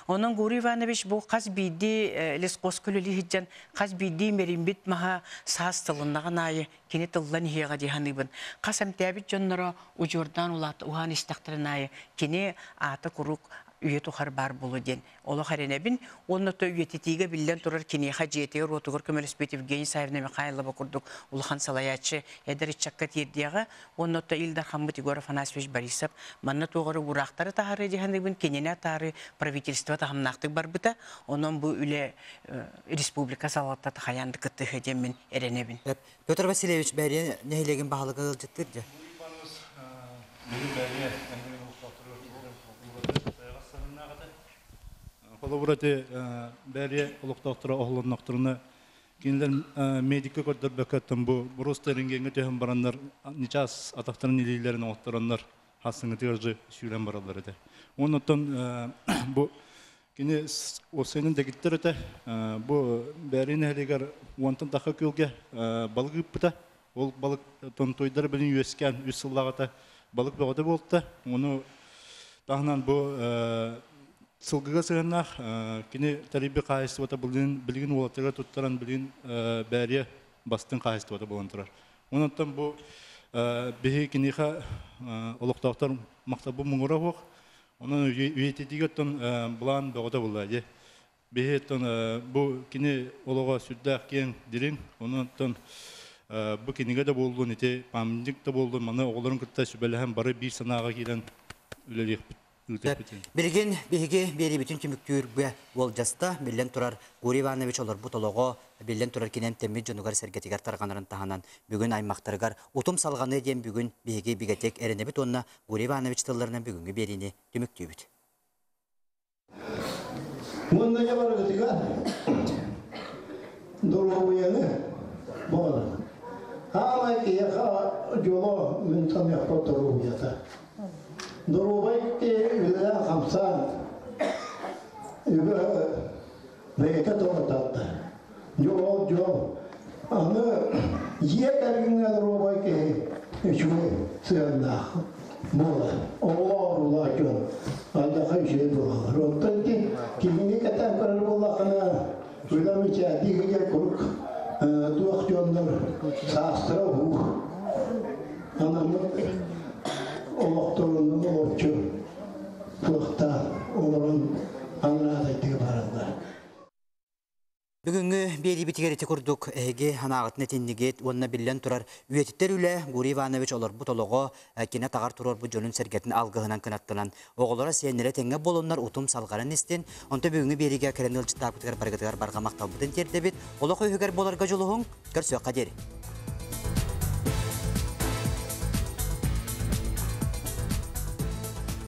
Онон Гурий Иванович бу хас биирдии лесхозка үлэлии сылдьан хас биирдии мэриммит маһа саас тылыннаҕын аайы кини тыллан иһиэҕэ дии саныыбын. Хас эмтээбит дьонноро удьуордаан улаат уһаан истэхтэрин аайы кини аата куруук үйэ тухары баар буолуо диэн олох эрэнэбин уонна то үйэтитиигэ биллэн турар киниэхэ дьиэтигэр-уотугар көмөлөспүт Евгений Саввина Михайлова курдук улахан салайааччы эдэр ыччакка тиэрдиэҕэ уонна то Ил Дархаммыт Егор Афанасьевич Борисов манна туох эрэ уураахтары таһаарыы дии саныыбын кинини атаары правительство таһымнаахтык барбыта онон бу үлэ республика салалтата хайаан да кыттыһыа диэммин эрэнэбин. Петр Васильевич Бээрийэ нэһилиэгин баһылыга ыалдьыттыыр дьэ. Холобура ити Бээрийэ олохтоохторо оһолоннохторуна кинилэр медикка көрдөрбөккө оттон бу просто рентгеҥҥэ түһэн бараннар ньычаас атахтарын илиилэрин оҥоттороннор хассыҥҥытыгар же сүүрэн бараллар этэ. Уонна оттон бу Кини уопсайынан дэгиттэр этэ. Бу Бээрий нэһилиэгэр уонтан тахха күөлгэ балык ыыппыта. Ол балык тонтуйдара билин үөскээн үс сыллааҕыта балык бөҕөтө буолта. Ону таһынан бу сылгыга сыһыаннаах кини тэрийбит хаһаайыстыбата билигин билигин уолаттарга туттаран билигин Бээрийэ бастыҥ хаһаайыстыбата буолан турар. Онон бу биһиги киниэхэ олохтоохтор махталбыт муҥура суох. Онон үйэтитиигэ оттон былаан бөҕөтө буолла дии. Биһи оттон бу кини олоҕо сүрдээх киэҥ, дириҥ. Онон оттон бу кинигэ да буоллун, ити памятник да буоллун, маны оҕолорун кытта сүбэлэһэн бары биир санааҕа киирэн үлэлиэхпит, ыытыахпыт. Билигин биһиги биэриибитин түмүктүүргэ уолдьаста, биллэн турар, Гурий Иванович олорбут олоҕо биллэн турар кини эмтэммит дьонугар-сэргэтигэр тарҕанарын таһынан бүгүн аймахтарыгар утум салҕаныа диэн бүгүн биһиги бигэтик эрэнэбит уонна Гурий Иванович тылларынан бүгүҥҥү биэриини түмүктүүбүт. Уонна дьэ барыгытыгар доруобуйаны баҕарабын. Аамай киһиэхэ дьоло мин саныахпар доруобуйата. Доруобай киһи үлэлээн-хамсаан үбэ бэйэтэ тоҕо тардар. Дьол, дьол. Аны Дьиэ кэргэҥҥэ доруобай киһи үчүгэй сыһыаннаах буолар. Оҕолоох-уруулаах дьон ардахха үчүгэй буолаллар. Оттон ити киһини кэтээн көрөр буоллаххына, үлэ мичээрдии сылдьар куруук туох дьоннор саастара уһуур. Анаммыт олохторунан олоччу туохтаах олорон анараа дойдуга бараллар. Бүгүҥҥү биэриибитигэр ити курдук эһиги санааҕытын этиннигит уонна биллэн турар үйэтиттэр үлэ Гурий Иванович олорбут олоҕо кини атаҕар туруорбут дьонун-сэргэтин алгыһынан кынаттанан оҕолоро сиэннэрэ тэҥҥэ буолуннар утум салҕаран истин. Онто бүгүҥҥү биэриигэ кэлэн ыалдьыттаабытыгар барыгытыгар барҕа махталбытын тиэрдэбит. Олох үһүгэр буоларга дьулуһуҥ. Көрсүөххэ диэри.